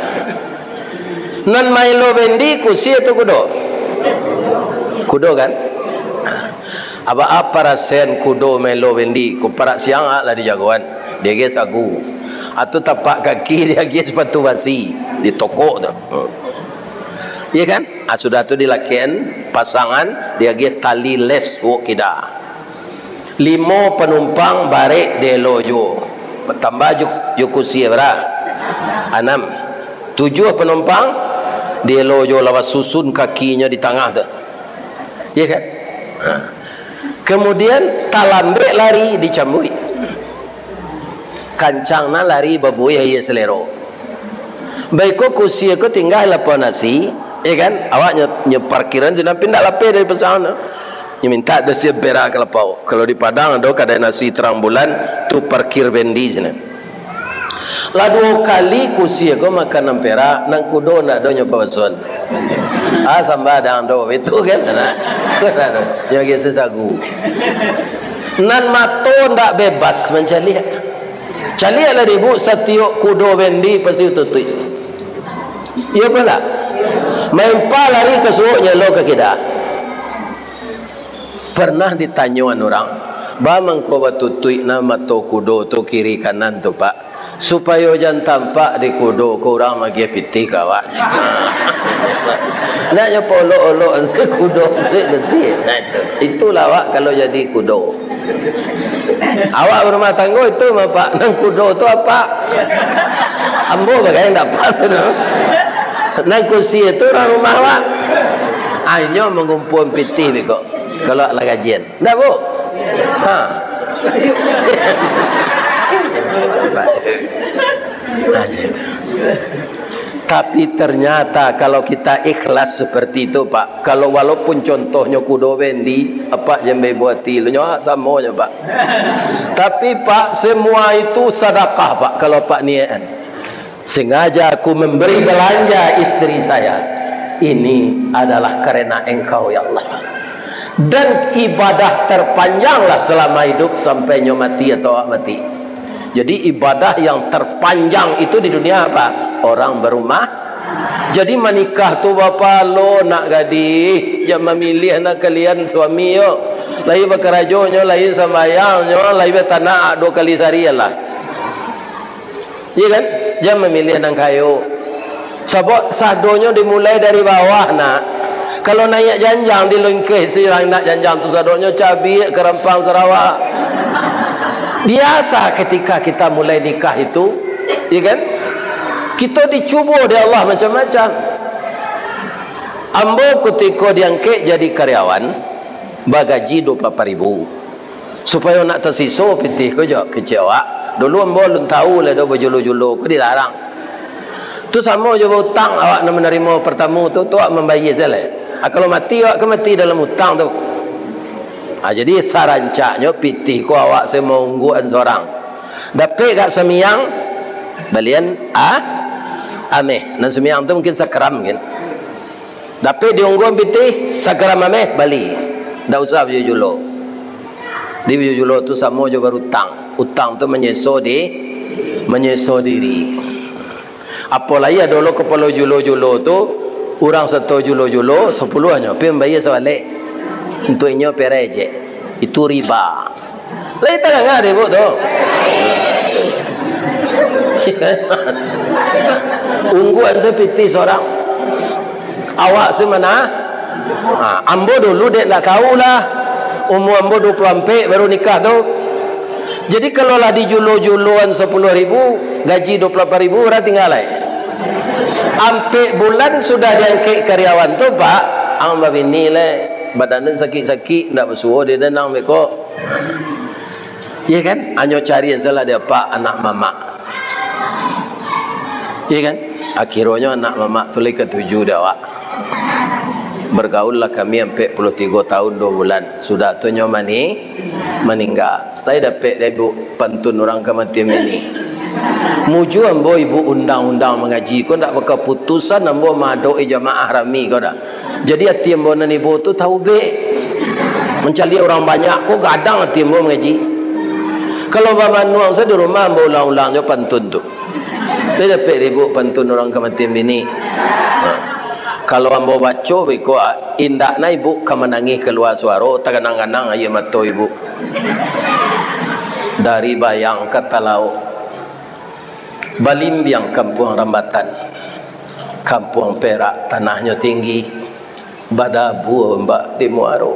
Nan maelo bendi, kusi atau kudo? Kudo kan? Aba apa rasen kudo maelo bendi, ko parak siang ah lah dijagoan. Diagiah sagu. Atau tapak kaki diagiah sepatu basi, ditokok tu. Iya kan? Ah, sudah tu dilakekan pasangan, diagiah tali les wok kida. Limo panumpang barek dielo juo. Tambah ju-, jo kusi bara? Anam. Tujuah panumpang dielo juo lawas susun kakinyo di tangah tu. Iya kan? Ha. Kemudian talambek lari dicambuik. Kancang nan lari babuih aia salero. Baiko kusi ko tingga lapau nasi, ya kan? Awak nyo, nyo parkiran sinan, pindah lapeh dari pasangan tu. Nyo minta dah siap berak ka lapau. Kalau di Padang ado kadai nasi Terang Bulan, tu parkir bendi sinan. Lah duo kali kusi ko makan nan perak, nan kudo ndak ado nyo pabasuan. Ah, sambah dang do, itu kan? Nah, nyo geser sagu. Nan mato ndak bebas mancaliak. Caliaklah dek ibu, satiok kudo bendi pasti tutuik. Iyo apo ndak? Main pa lari ka suok, nyalo ka kida. Pernah ditanyoan urang, "Ba mangko batutuik na mato kudo tu kiri kanan tu, Pak?" "Supayo jan tampak di kudo ko urang magiah pitih ka awak." Nak nyo paolok-olok se kudo, kecil. Nah, itu. Itulah awak kalau jadi kudo. Awak barumah tanggo itu mah, Pak. Nan kudo tu apak? Ambo bagai ndak pas tu. Nan kusi tu urang rumah awak. Ah, inyo mangumpua pitih beko. Kalau lah gajian. Ndak, Bu? Ha. Nah, gitu. Tapi ternyata kalau kita ikhlas seperti itu, Pak, kalau walaupun contohnyo kudo bendi, apak jan baibo ati, lo nyo samo nyo, Pak. Tapi, Pak, semua itu sadakah, Pak, kalau Pak niakan. Sengaja aku memberi belanja istri saya. Ini adalah karena Engkau, ya Allah. Dan ibadah terpanjanglah selama hidup sampai nyo mati atau awak mati. Jadi, ibadah yang terpanjang itu di dunia apa? Orang berumah. Jadi, manikah tu bapalo nak gadih, jan mamiliah nak kalian suami yo. Lai bakarajonyo, lai sambayangnyo, lai batanak duo kali sahari lah. Iya kan? Jan mamiliah nan kayo. Sabab sadonyo dimulai dari bawah, nak. Kalau naiak janjang, dilingkeh si anak janjang tu sadonyo, cabiak ka rampang sarawa. Biasa ketika kita mulai nikah itu, iya kan? Kita dicubo dek Allah macam-macam. Ambo kutiko diangkek jadi karyawan, bagaji dua puluh lapan ribu. Supayo nak tasiso pitih ko jo kecek awak. Dulu ambo alun tau lai do bajulo-julo ko dilarang. Tu samo jo bautang, awak nan manarimo partamo tu, tu awak mambayia se lai. Ah, kalau mati, awak kan mati dalam utang tu. Ah, jadi sarancaknyo pitih ko awak se maungguan sorang. Dapek gak samiang, balian, ah, ameh. Nan samiang tu mungkin sagram mungkin. Dapek diungguan pitih, sagram ameh, bali. Ndak usah bajulo-julo. Di bajulo-julo tu samo jo barutang. Utang tu manyeso di, manyeso diri. Apolai ado lo kapalo julo-julo tu, urang sato julo-julo, sapuluahnyo, pi mambayia sabalek. Untuak inyo perai je. Itu riba. Lai tadanga dek ibu tu? Ungguan se pitih sorang. Awak se ma? Ha, ambo dulu dek ndak tau lah. Umua ambo dua puluh ampek baru nikah tu. Jadi kalau lah dijulo-juloan sapuluah ribu, gaji dua puluh lapan ribu, bara tingga lai? Ampek bulan sudah diangkek karyawan tu, Pak, ang babini lai. Badan den sakik-sakik, ndak basuo di den ang beko. Iya kan? Anyo cari salah dia, Pak, anak mamak. Iya kan? Akhironyo anak mamak tu lai katuju dek awak. Bergaullah kami ampek puluah tigo tahun dua bulan. Sudah tu nyo mani-, maningga. Lai dapek dek ibu pantun urang kamatian bini. Mujua ambo ibu undang-undang mangaji ko ndak bakaputusan ambo maadok-i jamaah rami ko dah. Jadi ati ambo nan ibo tu taubek. Mancaliak urang banyak ko gadang ati ambo mangaji. Kalau bamanuang sajo di rumah ambo ulang-ulang jo pantun tu. Lai dapek dek ibu pantun urang kamatian bini. Ha. Kalau ambo baco beko, indak na ibu ka manangih kalua suaro, taganang-ganang aia mato ibu. Dari Bayang ka Talaok, balimbiang kampuang Rambatan. Kampuang Perak tanahnyo tinggi, badabua ombak di muaro.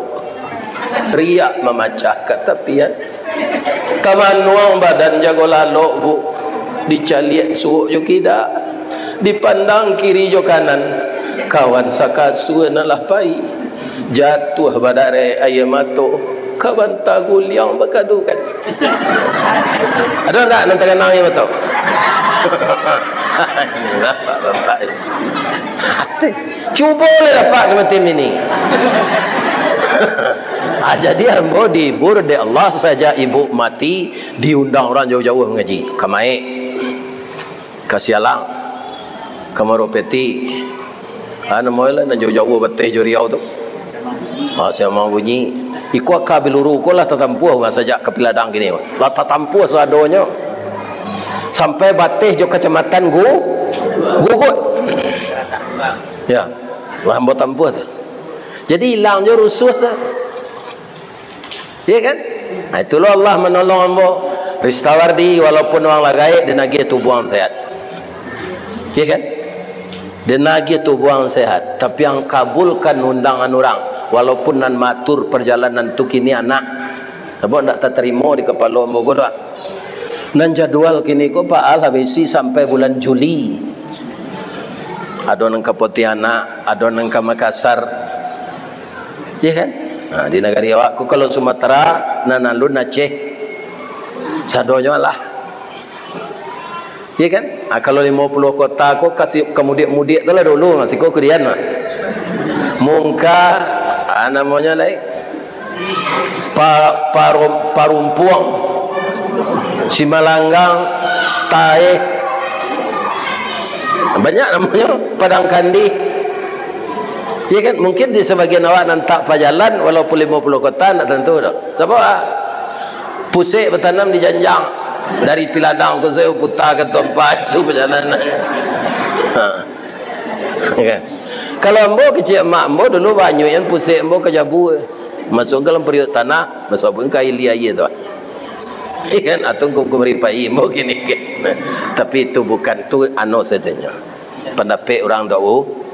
Riak mamacah ka tapian. Tamanuang badan jago lalok, Bu. Dicaliak suok jo kida. Dipandang kiri jo kanan. Kawan sakasua nan lah pai. Jatuah badarek aia mato. Kawan taguliang bakadukan. Ado ndak nan takanang aia mato? Cubo lah dapek ka mati bini. Ah, jadi ambo dihibur dek Allah, sajak ibu mati, diundang urang jauah-jauah mangaji. Ka Maek, ka Sialang, ka Maruapeti. Ah, namo lah, nan jauah-jauah bateh jo Riau tu. Ah, siang malam bunyi. Iko aka Biluru ko lah tatampuah, sajak ka Piladang kini. Lah tatampuah sadonyo. Sampai bateh jo Kacamatan Gu-, Guguik. Ya, lah ambo tampuah tu. Jadi ilang jo rusuah tu. Iya kan? Nah, itulah Allah manolong ambo. Ristawardi, walaupun urang lah gaek, den agiah tubuang sehat. Iya kan? Den agiah tubuang sehat, tapi ang kabulkan undangan urang, walaupun nan maatur parjalanan tu kini anak. Sabab ndak tatarimo di kapalo ambo ko doh. Nan jadwal kini ko Pak Al habisi sampai bulan Juli. Ado nan ka Pontianak, ado nan ka Makassar. Iya kan? Nah, di nagari awak ko, kalau Sumatera, nan alun Aceh, sadonyo lah. Iya kan? Ah, kalau limo puluah kota ko, kasi, ka mudiak-mudiak tu lah dulu, nah, siko kudian mah. Mungka, ah, namonyo lai, Pa-, Parum-, Parumpuang, Simalanggang, Taeh. Banyak namonyo, Padang Kandih. Iya kan? Mungkin di sabagian awak nan tak pajalan, walaupun limo puluah kota, ndak tantu doh. Sabab, ah, pusek batanam di janjang. Dari Piladang ko sajo puta ka Tuampa, itu pajalanan. Ha. Iya kan? Kalau ambo kecek mak ambo dulu, banyuikan pusek ambo ka Jabu. Masuak ka dalam periuk tanah, masuak pun ka ilia aia tu. Iya kan? Atau hukum-hukum ripai ambo kini kan. Tapi itu bukan tu anu sajonyo. Pandapek urang dahulu,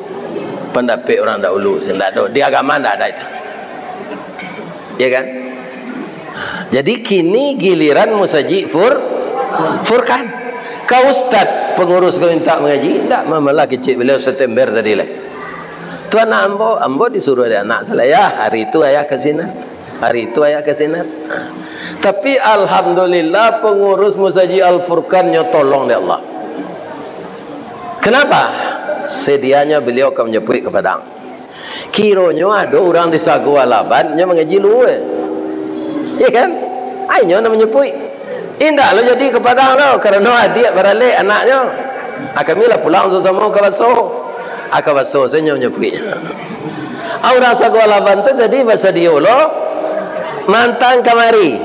pandapek urang dahulu, indak ado. Di agama indak ada itu. Ya kan? Jadi, kini giliran Musajik Fur-, Furkan. Ka ustad pangurus ko minta mangaji, indak, mamalah kecek baliau September tadi lai. Tu anak ambo, ambo disuruah dek anak tu lah, "Yah, hari tu ayah ka sinan." Hari tu ayah ka sinan. Tapi alhamdulillah, pangurus Musajik Al-Furkan nyo tolong dek Allah. Kenapa? Sadianyo baliau ka manjapuik ka Padang. Kironyo ado urang di Sago Alaban nyo mangaji luo. Iya kan? Ai nyo nan manjapuik. Indak lo jadi ka Padang lo, karano adiak baralek anaknyo. Ah, kami lah pulang samo-samo ka Baso. Ah, ka Baso sajo nyo manjapuik. Ah, urang Sago Alaban tu tadi basadio lo maanta kamari.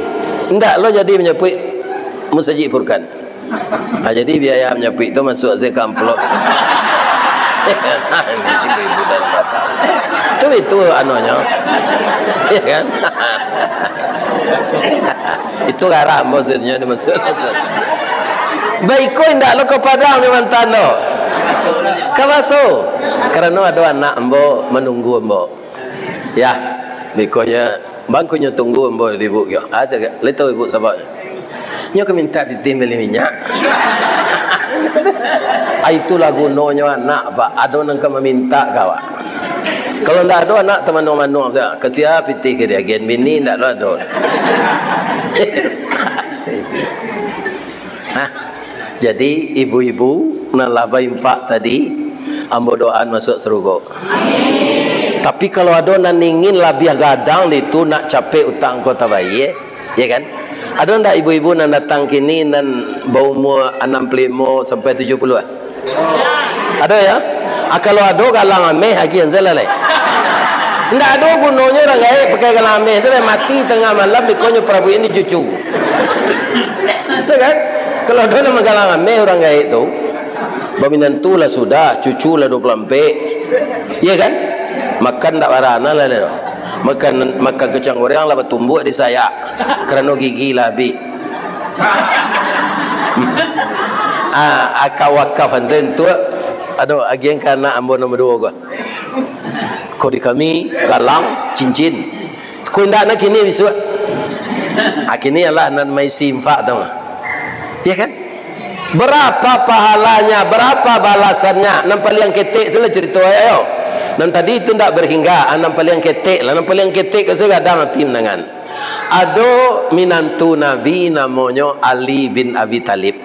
Indak lo jadi manjapuik Musajik Furkan. Ah, jadi biaya manyapuik tu masuak se ka amplop. Ibu-ibu dan bapak. Tu itu anonyo. Ya kan? Itu garah ambo sebenarnya dimaksud. Baiko indak lo ka Padang di mantan tu. Ka Baso. Karano ado anak ambo manunggu ambo. Ya, baikonyo, bangkonyo tunggu ambo di ibu kio. Ah, cakap, lai tahu ibu sababnyo? Nyo ka mintak pitih bali minyak. Ah, itulah gunonyo anak, Pak. Ado nan ka mamintak ka awak. Kalau ndak ado anak, tamanuang-manuang sajo. Ka sia pitih ka diagian bini, ndak ado, ado. Nah, jadi ibu-ibu nan lah bainfak tadi, ambo doaan masuak sarugo. Tapi kalau ado nan ingin labiah gadang ditu, nak capek utang ko tabayie, ya kan? Ado ndak ibu-ibu nan datang kini nan baumua anam puluah limo sampai tujuah puluah? Ado ya? Ah, kalau ado galang ameh agiah salah lai. Ndak ado gunonyo urang gaek pakai galang ameh tu lai, mati tangah malam, baikonyo parabuik di cucu. Ya kan? Kalau ado nan manggalang ameh urang gaek tu, baminantu lah sudah, cucu lah dua puluah ampek. Ya kan? Makan ndak barana lah dah. Makan, makan kacang goreng lah batumbuak di sayak. Karano gigi lah abih. Ah, aka wakaf anten tu, aduh, agian ka anak ambo nomor duo ko. Ko di kami, galang, cincin. Ko indak nak kini bisuak. Ah, kini ialah nan maisi infak tu. Ya kan? Berapa pahalanya, berapa balasannya? Nan paliang ketek salah cerita, ayo. Nan tadi itu ndak berhingga, ah, nan paliang ketek lah, nan paliang ketek ko sagadang ati mandangan. Ado minantu Nabi namonyo Ali bin Abi Thalib.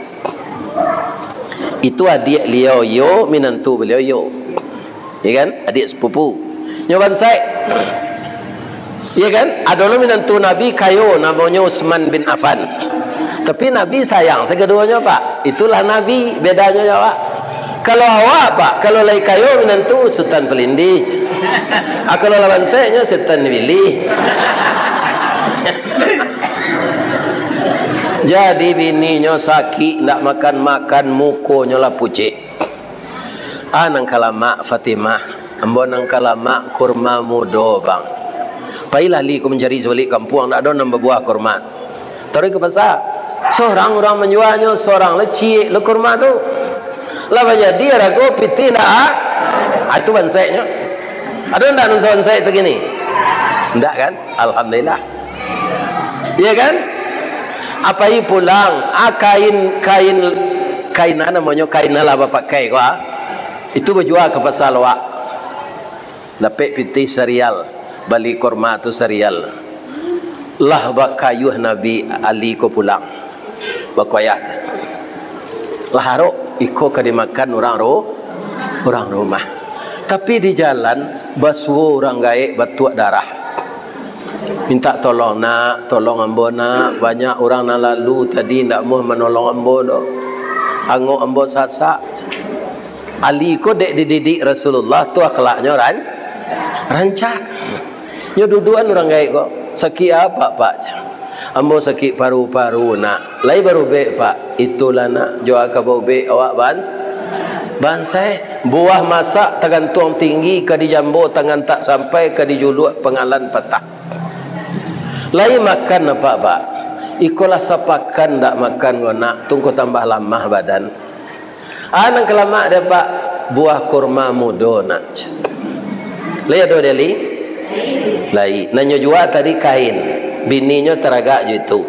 Itu adiak liau iyo, minantu baliau iyo. Ya kan? Adiak sepupu. Nyo bansaik. Ya kan? Ado lo minantu Nabi kayo namonyo Utsman bin Affan. Tapi Nabi sayang sakaduonyo, Pak. Itulah Nabi, bedanyo jo awak. Kalau awak, Pak, kalau lai kayo minantu Sutan Palindih. Ah, kalau lah bansaik nyo Sutan Bilih. Jadi bininyo sakik, ndak makan-makan, mukonyo lah pucek. Ah, nan ka lamak Fatimah, ambo nan ka lamak kurma mudo, Bang. Pailah Ali ko mancari sabalik kampuang, ndak ado nan babuah kurma. Taruih ka pasa. Sorang urang manjuanyo, sorang lo ciek lo kurma tu. Lah bajadi arago pitih ndak, ah? Ah, itu bansaiknyo. Ado ndak nan sabansaik tu kini? Ndak kan? Alhamdulillah. Iya kan? Apai pulang, ah, kain, kain, kain a namonyo, kain nan lah bapakai ko, ah. Itu bajua ka pasa Loak. Dapek pitih sarial, bali kurma tu sarial. Lah bakayuah Nabi Ali ko pulang. Bakoyah tu. Lah arok, iko ka dimakan urang ru-, urang rumah. Tapi di jalan, basuo urang gaek batuak darah. Mintak tolong, "Nak, tolong ambo, Nak. Banyak urang nan lalu tadi ndak amuah manolong ambo doh. Angok ambo sasak." Ali ko dek dididik Rasulullah tu akhlaknyo ran-, rancak. Nyo duduakan urang gaek ko, "Sakik apo, Pak?" "Ambo sakik paru-paru, Nak." "Lai barubek, Pak?" "Itulah, Nak, jo a ka baubek awak ban-, bansaik. Buah masak tagantuang tinggi, ka dijambo tangan tak sampai, ka dijuluak pangalan patah." "Lai makan apak, Pak?" "Ikolah sapakan ndak makan ko, Nak, tu ngko tambah lamah badan." "A nan ka lamak dek apak?" "Buah kurma mudo, Nak." "Lai ado di Ali?" "Lai." Nan nyo jua tadi kain, bininyo taragak jo itu.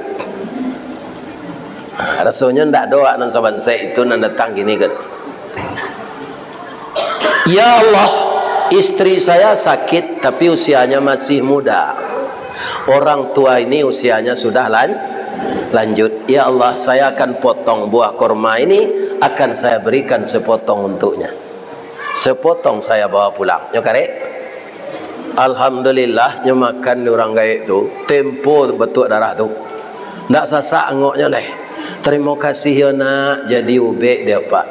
Rasonyo ndak ado awak nan sabansaik itu nan datang kini kan. "Ya Allah, istri saya sakit, tapi usianya masih muda. Orang tua ini usianya sudah lan-, lanjut. Ya Allah, saya akan potong buah kurma ini, akan saya berikan sepotong untuknya. Sepotong saya bawa pulang." Nyo karek. Alhamdulillah, nyo makan di urang gaek tu, tempo batuak darah tu. Ndak sasak angoknyo lai. "Tarimo kasih yo, Nak, jadi ubek dek apak."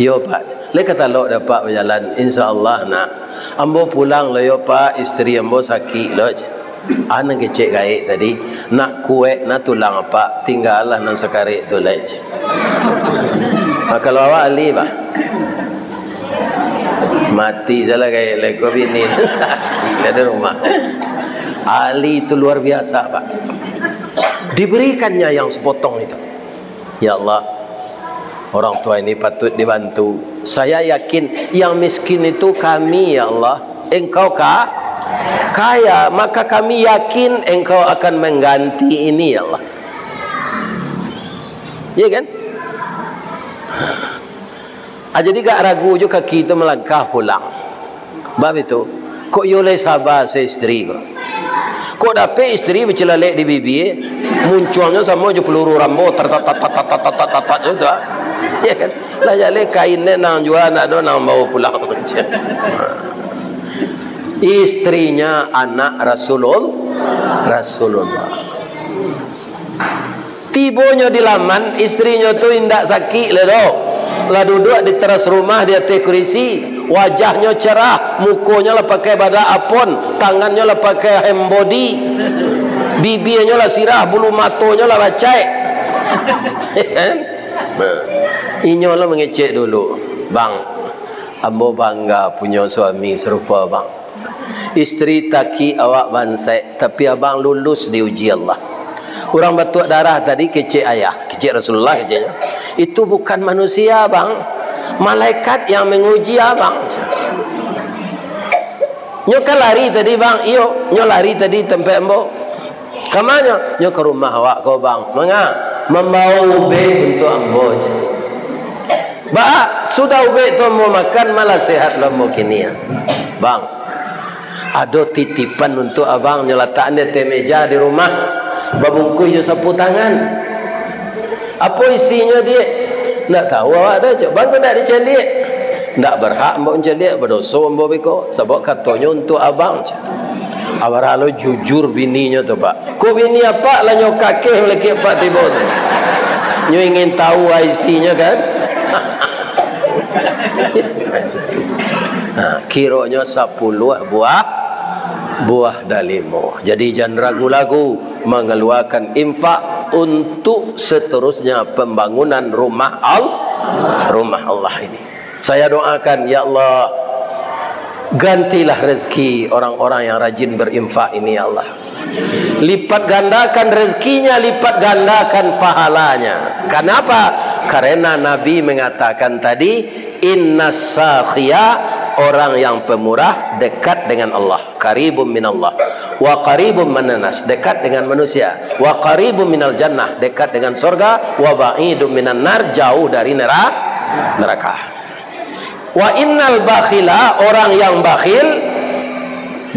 "Yo, Pak." "Lai ka talok dek apak bajalan?" "Insya Allah, Nak." "Ambo pulang lo yo, Pak, istri ambo sakik lo." A nan kecek gaek tadi, "Nak kuek na tulang apak, tinggalah nan sakarek tu lai." Nah, kalau awak Ali, Pak, mati salah gaek lai ko bini. Sakik lah di rumah. Ali itu luar biasa, Pak. Diberikannya yang sepotong itu. Ya Allah, orang tua ini patut dibantu. Saya yakin yang miskin itu kami, ya Allah. Engkau ka-, kaya, maka kami yakin Engkau akan mengganti ini, ya Allah. Iya kan? Ah, jadi gak ragu jo kaki tu malangkah pulang. Bab itu, kok iyo lai saba se istri ko. Kok dapek istri bacilalek di bibia, muncuangnyo samo jo peluru Rambo, tar, tar, tar, tar, tar, tar, tar, tar, tar, tu, ah. Ya kan? Lah jaleh kain ne nan jua ndak ado nan bawa pulang. Istrinya anak Rasulul-, Rasulullah. Tibonyo di laman, istrinyo tu indak sakik lai doh. Lah duduak di teras rumah, di ateh kurisi. Wajahnyo cerah, mukonyo lah pakai badak apon, tangannyo lah pakai hand body, bibianyo lah sirah, bulu matonyo lah bacaik. Inyo lah mangecek dulu, "Bang, ambo bangga punyo suami sarupo abang." Istri taki awak bansaik, tapi abang lulus diuji Allah. Urang batuak darah tadi kecek ayah, kecek Rasulullah keceknyo. Itu bukan manusia, Bang. Malaikat yang menguji abang. Nyo kan lari tadi, Bang? Iyo, nyo lari tadi tampek ambo. Ka ma nyo? Nyo ka rumah awak ko, Bang. Manga? Mambawa ubek untuak ambo, cek. Ba, sudah ubek tu ambo makan, malah sehat lo ambo kini, ah. Bang, ado titipan untuak abang, nyo latak di ateh meja di rumah, babungkuih jo sapu tangan. Apo isinyo, Diak? Ndak tahu awak tu, cek. Bang, kok ndak dicaliak? Ndak berhak ambo mancaliak, badoso ambo beko, sabab katonyo untuak abang, cek. Abarah lo jujur bininyo tu, Pak. Kok bini apak lah nyo kakeh malakik apak tibo tu. Nyo ingin tahu isinyo, kan? Nah, kironyo sapuluah buah, buah dalimo. Jadi, jan ragu-ragu mangaluakan infak untuk seterusnya pembangunan rumah Al-, rumah Allah ini. Saya doakan, ya Allah, gantilah rezeki orang-orang yang rajin berinfak ini, ya Allah. Lipat gandakan rezekinya, lipat gandakan pahalanya. Kenapa? Karena Nabi mengatakan tadi, "Innas sakhia," orang yang pemurah, dekat dengan Allah, qaribum minallah, wa qaribum minan nas, dekat dengan manusia, wa qaribum minal jannah, dekat dengan sorga, wa ba'idum minan nar, jauh dari nera-, neraka. Wa innal bakhila, orang yang bakhil,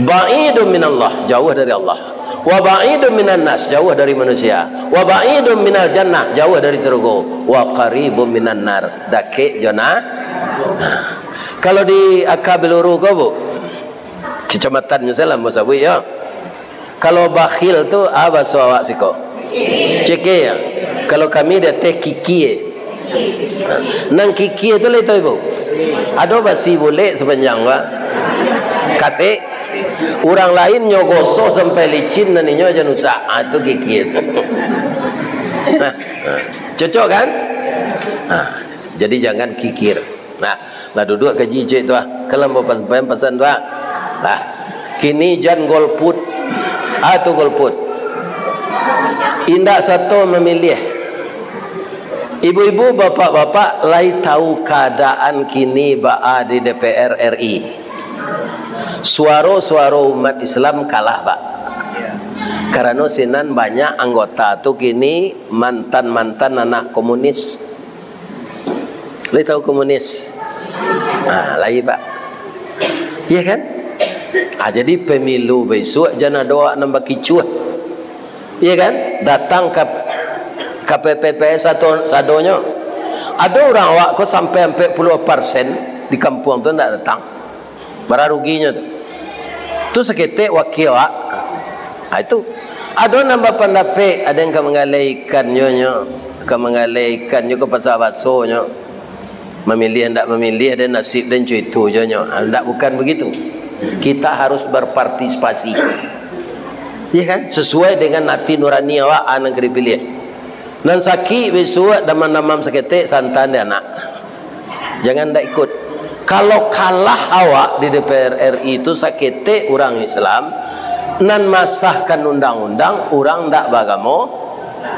ba'idum minallah, jauh dari Allah. Wa ba'idum minan nas, jauh dari manusia. Wa ba'idum minal jannah, jauh dari syurga. Wa qaribum minan nar, dakek jo na-, nah. Kalau di Aka Beluru ko, Bu, kecamatan misalnya, mau sabuik, ya. Kalau bakhil tu, ah, bahaso awak siko? Cekeh, ya. Kalau kami di ateh kikie. Nan kikie tu lai tahu, Ibu? Ado basi bulek sapanjang, Pak. Kasek. Urang lain nyo gosoh sampai licin, nan inyo jan rusak. Ah, tu kikie tu. Cocok, kan? Ah, jadi jangan kikir. Nah, lah duduak kaji cek tu, ah. Kan lah ambo pan-, pasan tu, ah. Lah. Kini jan golput. Ah, tu golput. Indak sato mamiliah. Ibu-ibu, bapak-bapak, lai tahu kaadaan kini baa di D P R R I. Suaro-suaro umat Islam kalah, Pak. Karano sinan banyak anggota tu kini mantan-mantan anak komunis. Lai tahu komunis? Ah, lai, Pak. Iya, kan? Ah, jadi pemilu bisuak jan ado awak nan bakicuah. Iya, kan? Datang ka, ka P P P S sado-, sadonyo. Ado urang awak ko sampai ampek puluah persen di kampuang tu ndak datang. Bara ruginyo tu. Tu saketek wakil awak. Ha, itu. Ado nan bapandapek, ado nan ka manggaleh ikannyo nyo, ka manggaleh ikannyo ka pasa basonyo. Mamiliah ndak mamiliah, den nasib den co itu jo nyo. Ha, ndak, bukan begitu. Kita harus berpartisipasi. Iya, kan? Sesuai dengan hati nurani awak, ha, nan ka dipiliah. Nan sakik bisuak, damam-damam saketek, santan dek anak. Jangan ndak ikut. Kalau kalah awak di D P R R I tu saketek urang Islam, nan masahkan undang-undang urang ndak baagamo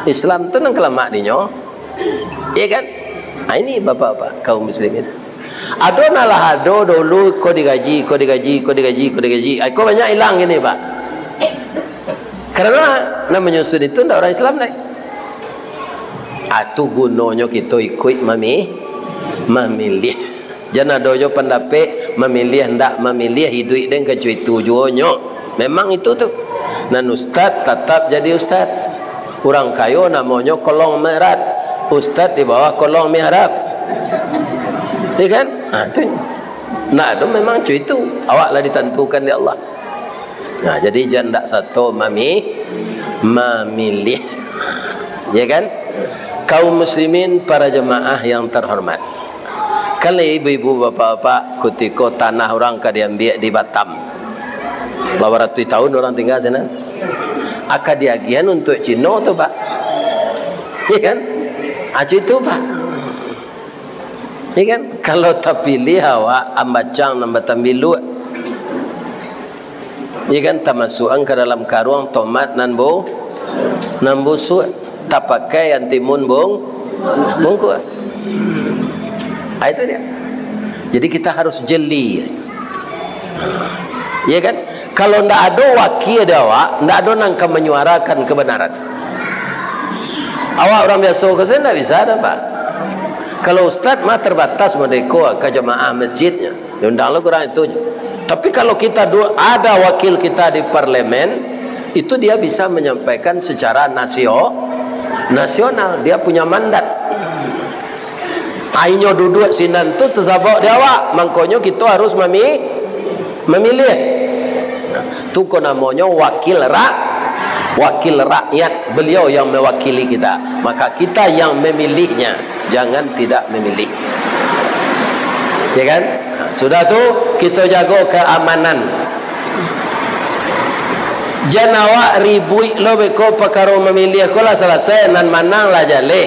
Islam tu nan ka lamak dinyo. Iya, kan? Ha, ini bapak-bapak kaum muslimin. Ado nan lah ado dulu, ko digaji, ko digaji, ko digaji, ko digaji. Ai, ko banyak ilang kini, Pak. Karano nan manyusun itu ndak urang Islam lai. Ah, tu gunonyo kito ikuik mami-, mamiliah. Jan ado jo pandapek mamiliah ndak mamiliah, iduik den ka co itu juo nyo. Memang itu tu. Nan ustad tatap jadi ustad. Urang kayo namonyo kolong mihrab. Ustad di bawah kolong mihrab. Iya, kan? Ha, tu. Nah, tu memang co itu. Awak lah ditantukan dek Allah. Nah, jadi jan ndak sato mami-, mamiliah. Ya, kan? Kaum muslimin, para jemaah yang terhormat. Kan lai ibu-ibu, bapak-bapak, kutiko tanah urang ka diambiak di Batam. Bara ratuih tahun urang tingga sinan. Aka diagihan untuak Cino tu, Pak. Ya, kan? Acu itu, Pak. Ya, kan? Kalau tapiliah awak, ambacang nan batambiluak. Ya, kan? Tamasuakan ka dalam karuang tomat nan bu-, nan busuak. Tapakai antimun bung-, Bungkuk. Ah, itu dia. Jadi kita harus jeli. Ya kan? Kalau ndak ado wakil di awak, ndak ado nan ka manyuarakan kebenaran. Awak urang biaso ko sajo ndak bisa doh, Pak. Kalau ustaz mah terbatas merdeka ka jamaah masjidnya. Diundang lo kurang itu. Tapi kalau kita du-, ada wakil kita di parlemen, itu dia bisa menyampaikan secara nasio-, nasional. Dia punya mandat. Inyo duduak sinan tu tasabab di awak. Mangkonyo kito harus mami-, mamiliah. Tu ko namonyo wakil ra-, wakil rakyat. Beliau yang mewakili kita. Maka kita yang memilihnya. Jangan tidak memilih. Ya kan? Sudah tu, kito jago keamanan. Jan awak ribuik lo beko pakaro mamiliah ko lah salasai, nan manang lah jaleh.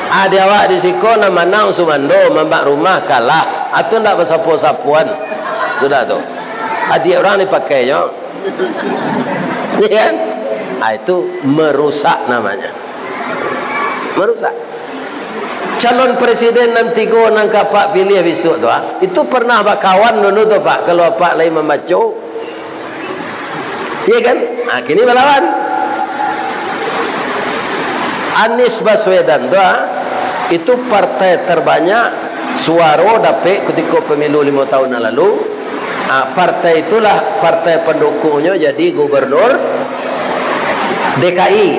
Adi awak di siko nan manang sumando, mamak rumah kalah. Atu ndak basapo-sapoan. Sudah tu. Adiak urang dipakai nyo. Ya kan? Ah, itu merusak namanya. Merusak. Calon presiden nan tigo nan ka apak piliah bisuak tu, ah, itu pernah bakawan dulu tu, Pak, kalau apak lai mambaco. Iya kan? Ah, kini balawan. Anies Baswedan tu, ah, itu partai terbanyak suaro dapek kutiko pemilu limo tahun nan lalu. Ah, partai itulah partai pandukungnyo jadi gubernur D K I.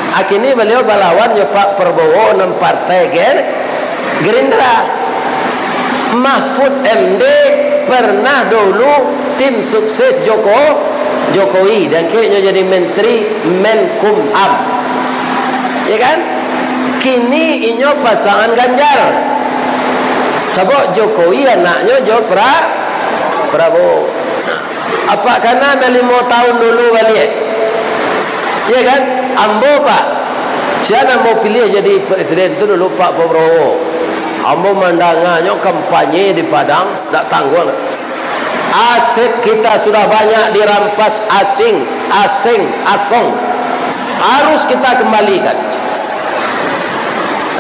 Ah, kini baliau balawan jo Pak Prabowo nan partai Ger-, Gerindra. Mahfud M D pernah dulu tim sukses Joko-, Jokowi, diangkeknyo jadi menteri Menkumham. Ya kan? Kini inyo pasangan Ganjar. Sabab Jokowi anaknyo jo Pra-, Prabowo. Apak kana nan limo tahun dulu baliak. Iya kan? Ambo, Pak. Sia nan ambo piliah jadi presiden tu dulu, Pak Prabowo. Ambo mandanganyo kampanye di Padang, dak tangguang. Aset kita sudah banyak dirampas asing, aseng, asong. Harus kita kembalikan.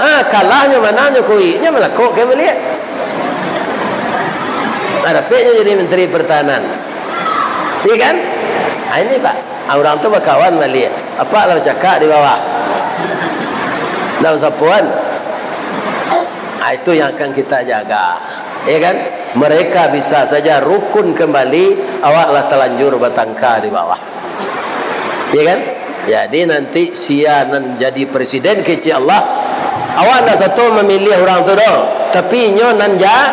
Ah, kalahnyo manang Jokowi, nyo malakok ka baliak. Ah, dapeknyo jadi Menteri Pertahanan. Iya kan? Ah, ini, Pak. Ah, urang tu bakawan baliak. Apak lah bacakak di bawah. Ndak basapoan. Ah, itu yang akan kita jaga. Iya kan? Mereka bisa saja rukun kembali, awak lah talanjur batangka di bawah. Iya kan? Jadi nanti sia nan jadi presiden kecek Allah, awak ndak sato mamiliah urang tu doh, tapi inyo nan ja-,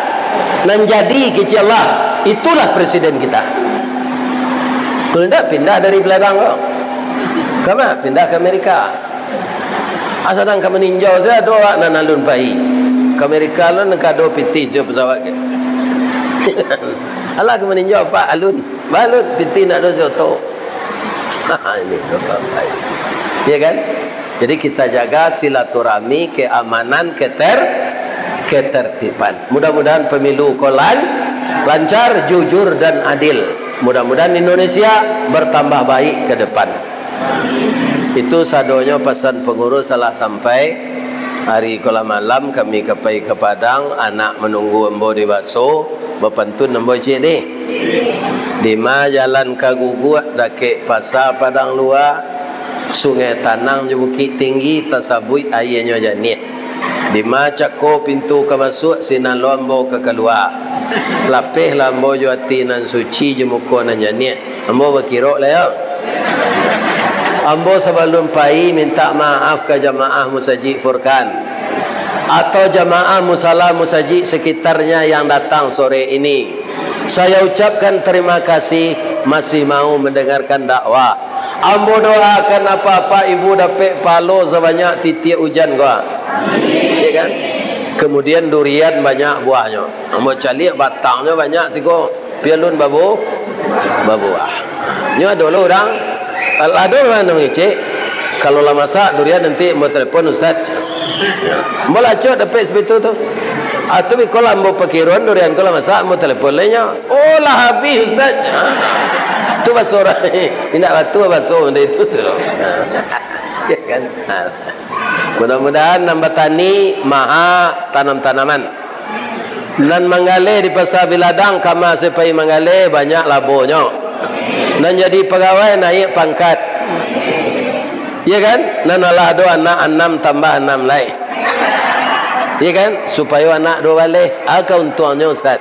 nan jadi kecek Allah, itulah presiden kita. Kalau ndak, pindah dari Beladang ko. Kama? Pindah ka Amerika. Ah, sadang ka maninjau sajo ado awak nan alun pai. Ka Amerika alun ka ado pitih jo pesawat ko. Alah ka maninjau, Pak, alun. Balun, pitih ndak ado sajo oto. Ini, ya kan? Jadi, kita jaga silaturahmi, keamanan, keter-, ketertiban. Mudah-mudahan pemilu ko lan-, lancar, jujur, dan adil. Mudah-mudahan Indonesia bertambah baik ke depan. Itu sadonyo pasan pangurus, alah sampai. Ari ko lah malam, kami ka pai ka Padang, anak manunggu ambo di Baso. Bapantun ambo ciek ni. Dima jalan ka Guguak, dakek Pasa Padang Lua, Sungai Tanang jo Bukik Tinggi, tasabuik aianyo janiah. Dima cako pintu ka masuak, sinan lo ambo ka kalua. Lapehlah ambo jo ati nan suci, jo muko nan janiah. Ambo bakirok lah, yo. Ambo sabalun pai mintak maaf ka jamaah Musajik Furqan atau jamaah musala musajik sekitarnya yang datang sore ini. Saya ucapkan terima kasih masih mau mendengarkan dakwah. Ambo doakan apak-apak ibu dapek pahalo sabanyak titiak ujan ko. Ya kan? Kemudian durian banyak buahnyo. Ambo caliak batangnyo banyak siko. Pialun babu-, babuah. Nyo ado lo urang, al-, ado urang nan mangecek, "Kalau lah masak durian nanti ambo telepon Ustaz." Ambo lah acok dapek sapitu tu. Ah, tu biko lah ambo pakiruan durian ko lah masak, ambo telepon lai nyo. "Oh, lah habih, Ustaz." Ah. Tu baso urang. Indak batua baso banda itu tu. Ya kan? Ah. Mudah-mudahan nan batani maha tanam-tanaman. Nan manggaleh di Pasa Biladang, kama se pai manggaleh, banyak labonyo. Nan jadi pagawai naiak pangkat. Iya kan? Nan alah ado anak anam tambah anam lai. Iya kan? Supayo anak duo baleh, a kauntuangnyo, Ustaz.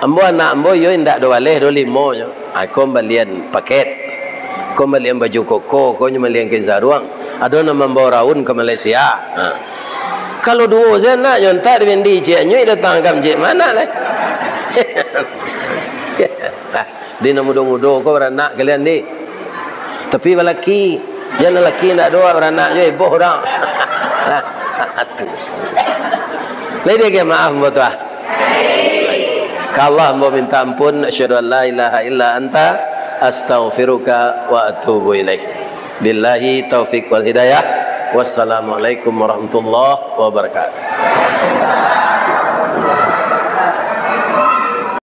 Ambo anak ambo iyo indak duo baleh, duo limo nyo. A, ko balian paket. Ko balian baju koko, ko nyo balian kain saruang. Ado nan mambao raun ka Malaysia. Ha. Kalau duo se anaknyo, antak di Bendi, ciek nyo datang ka masjid, ma lai? Di nan mudo-mudo ko baranak kalian, di. Tapi balaki, jan laki ndak doa baranak jo heboh urang. Tu. Lai diagiah maaf, ambo tu ah. Ka Allah ambo minta ampun. Asyhadu an la ilaha illa anta, astaghfiruka wa atubu ilaik. Billahi taufik wal hidayah. Wassalamualaikum warahmatullahi wabarakatuh.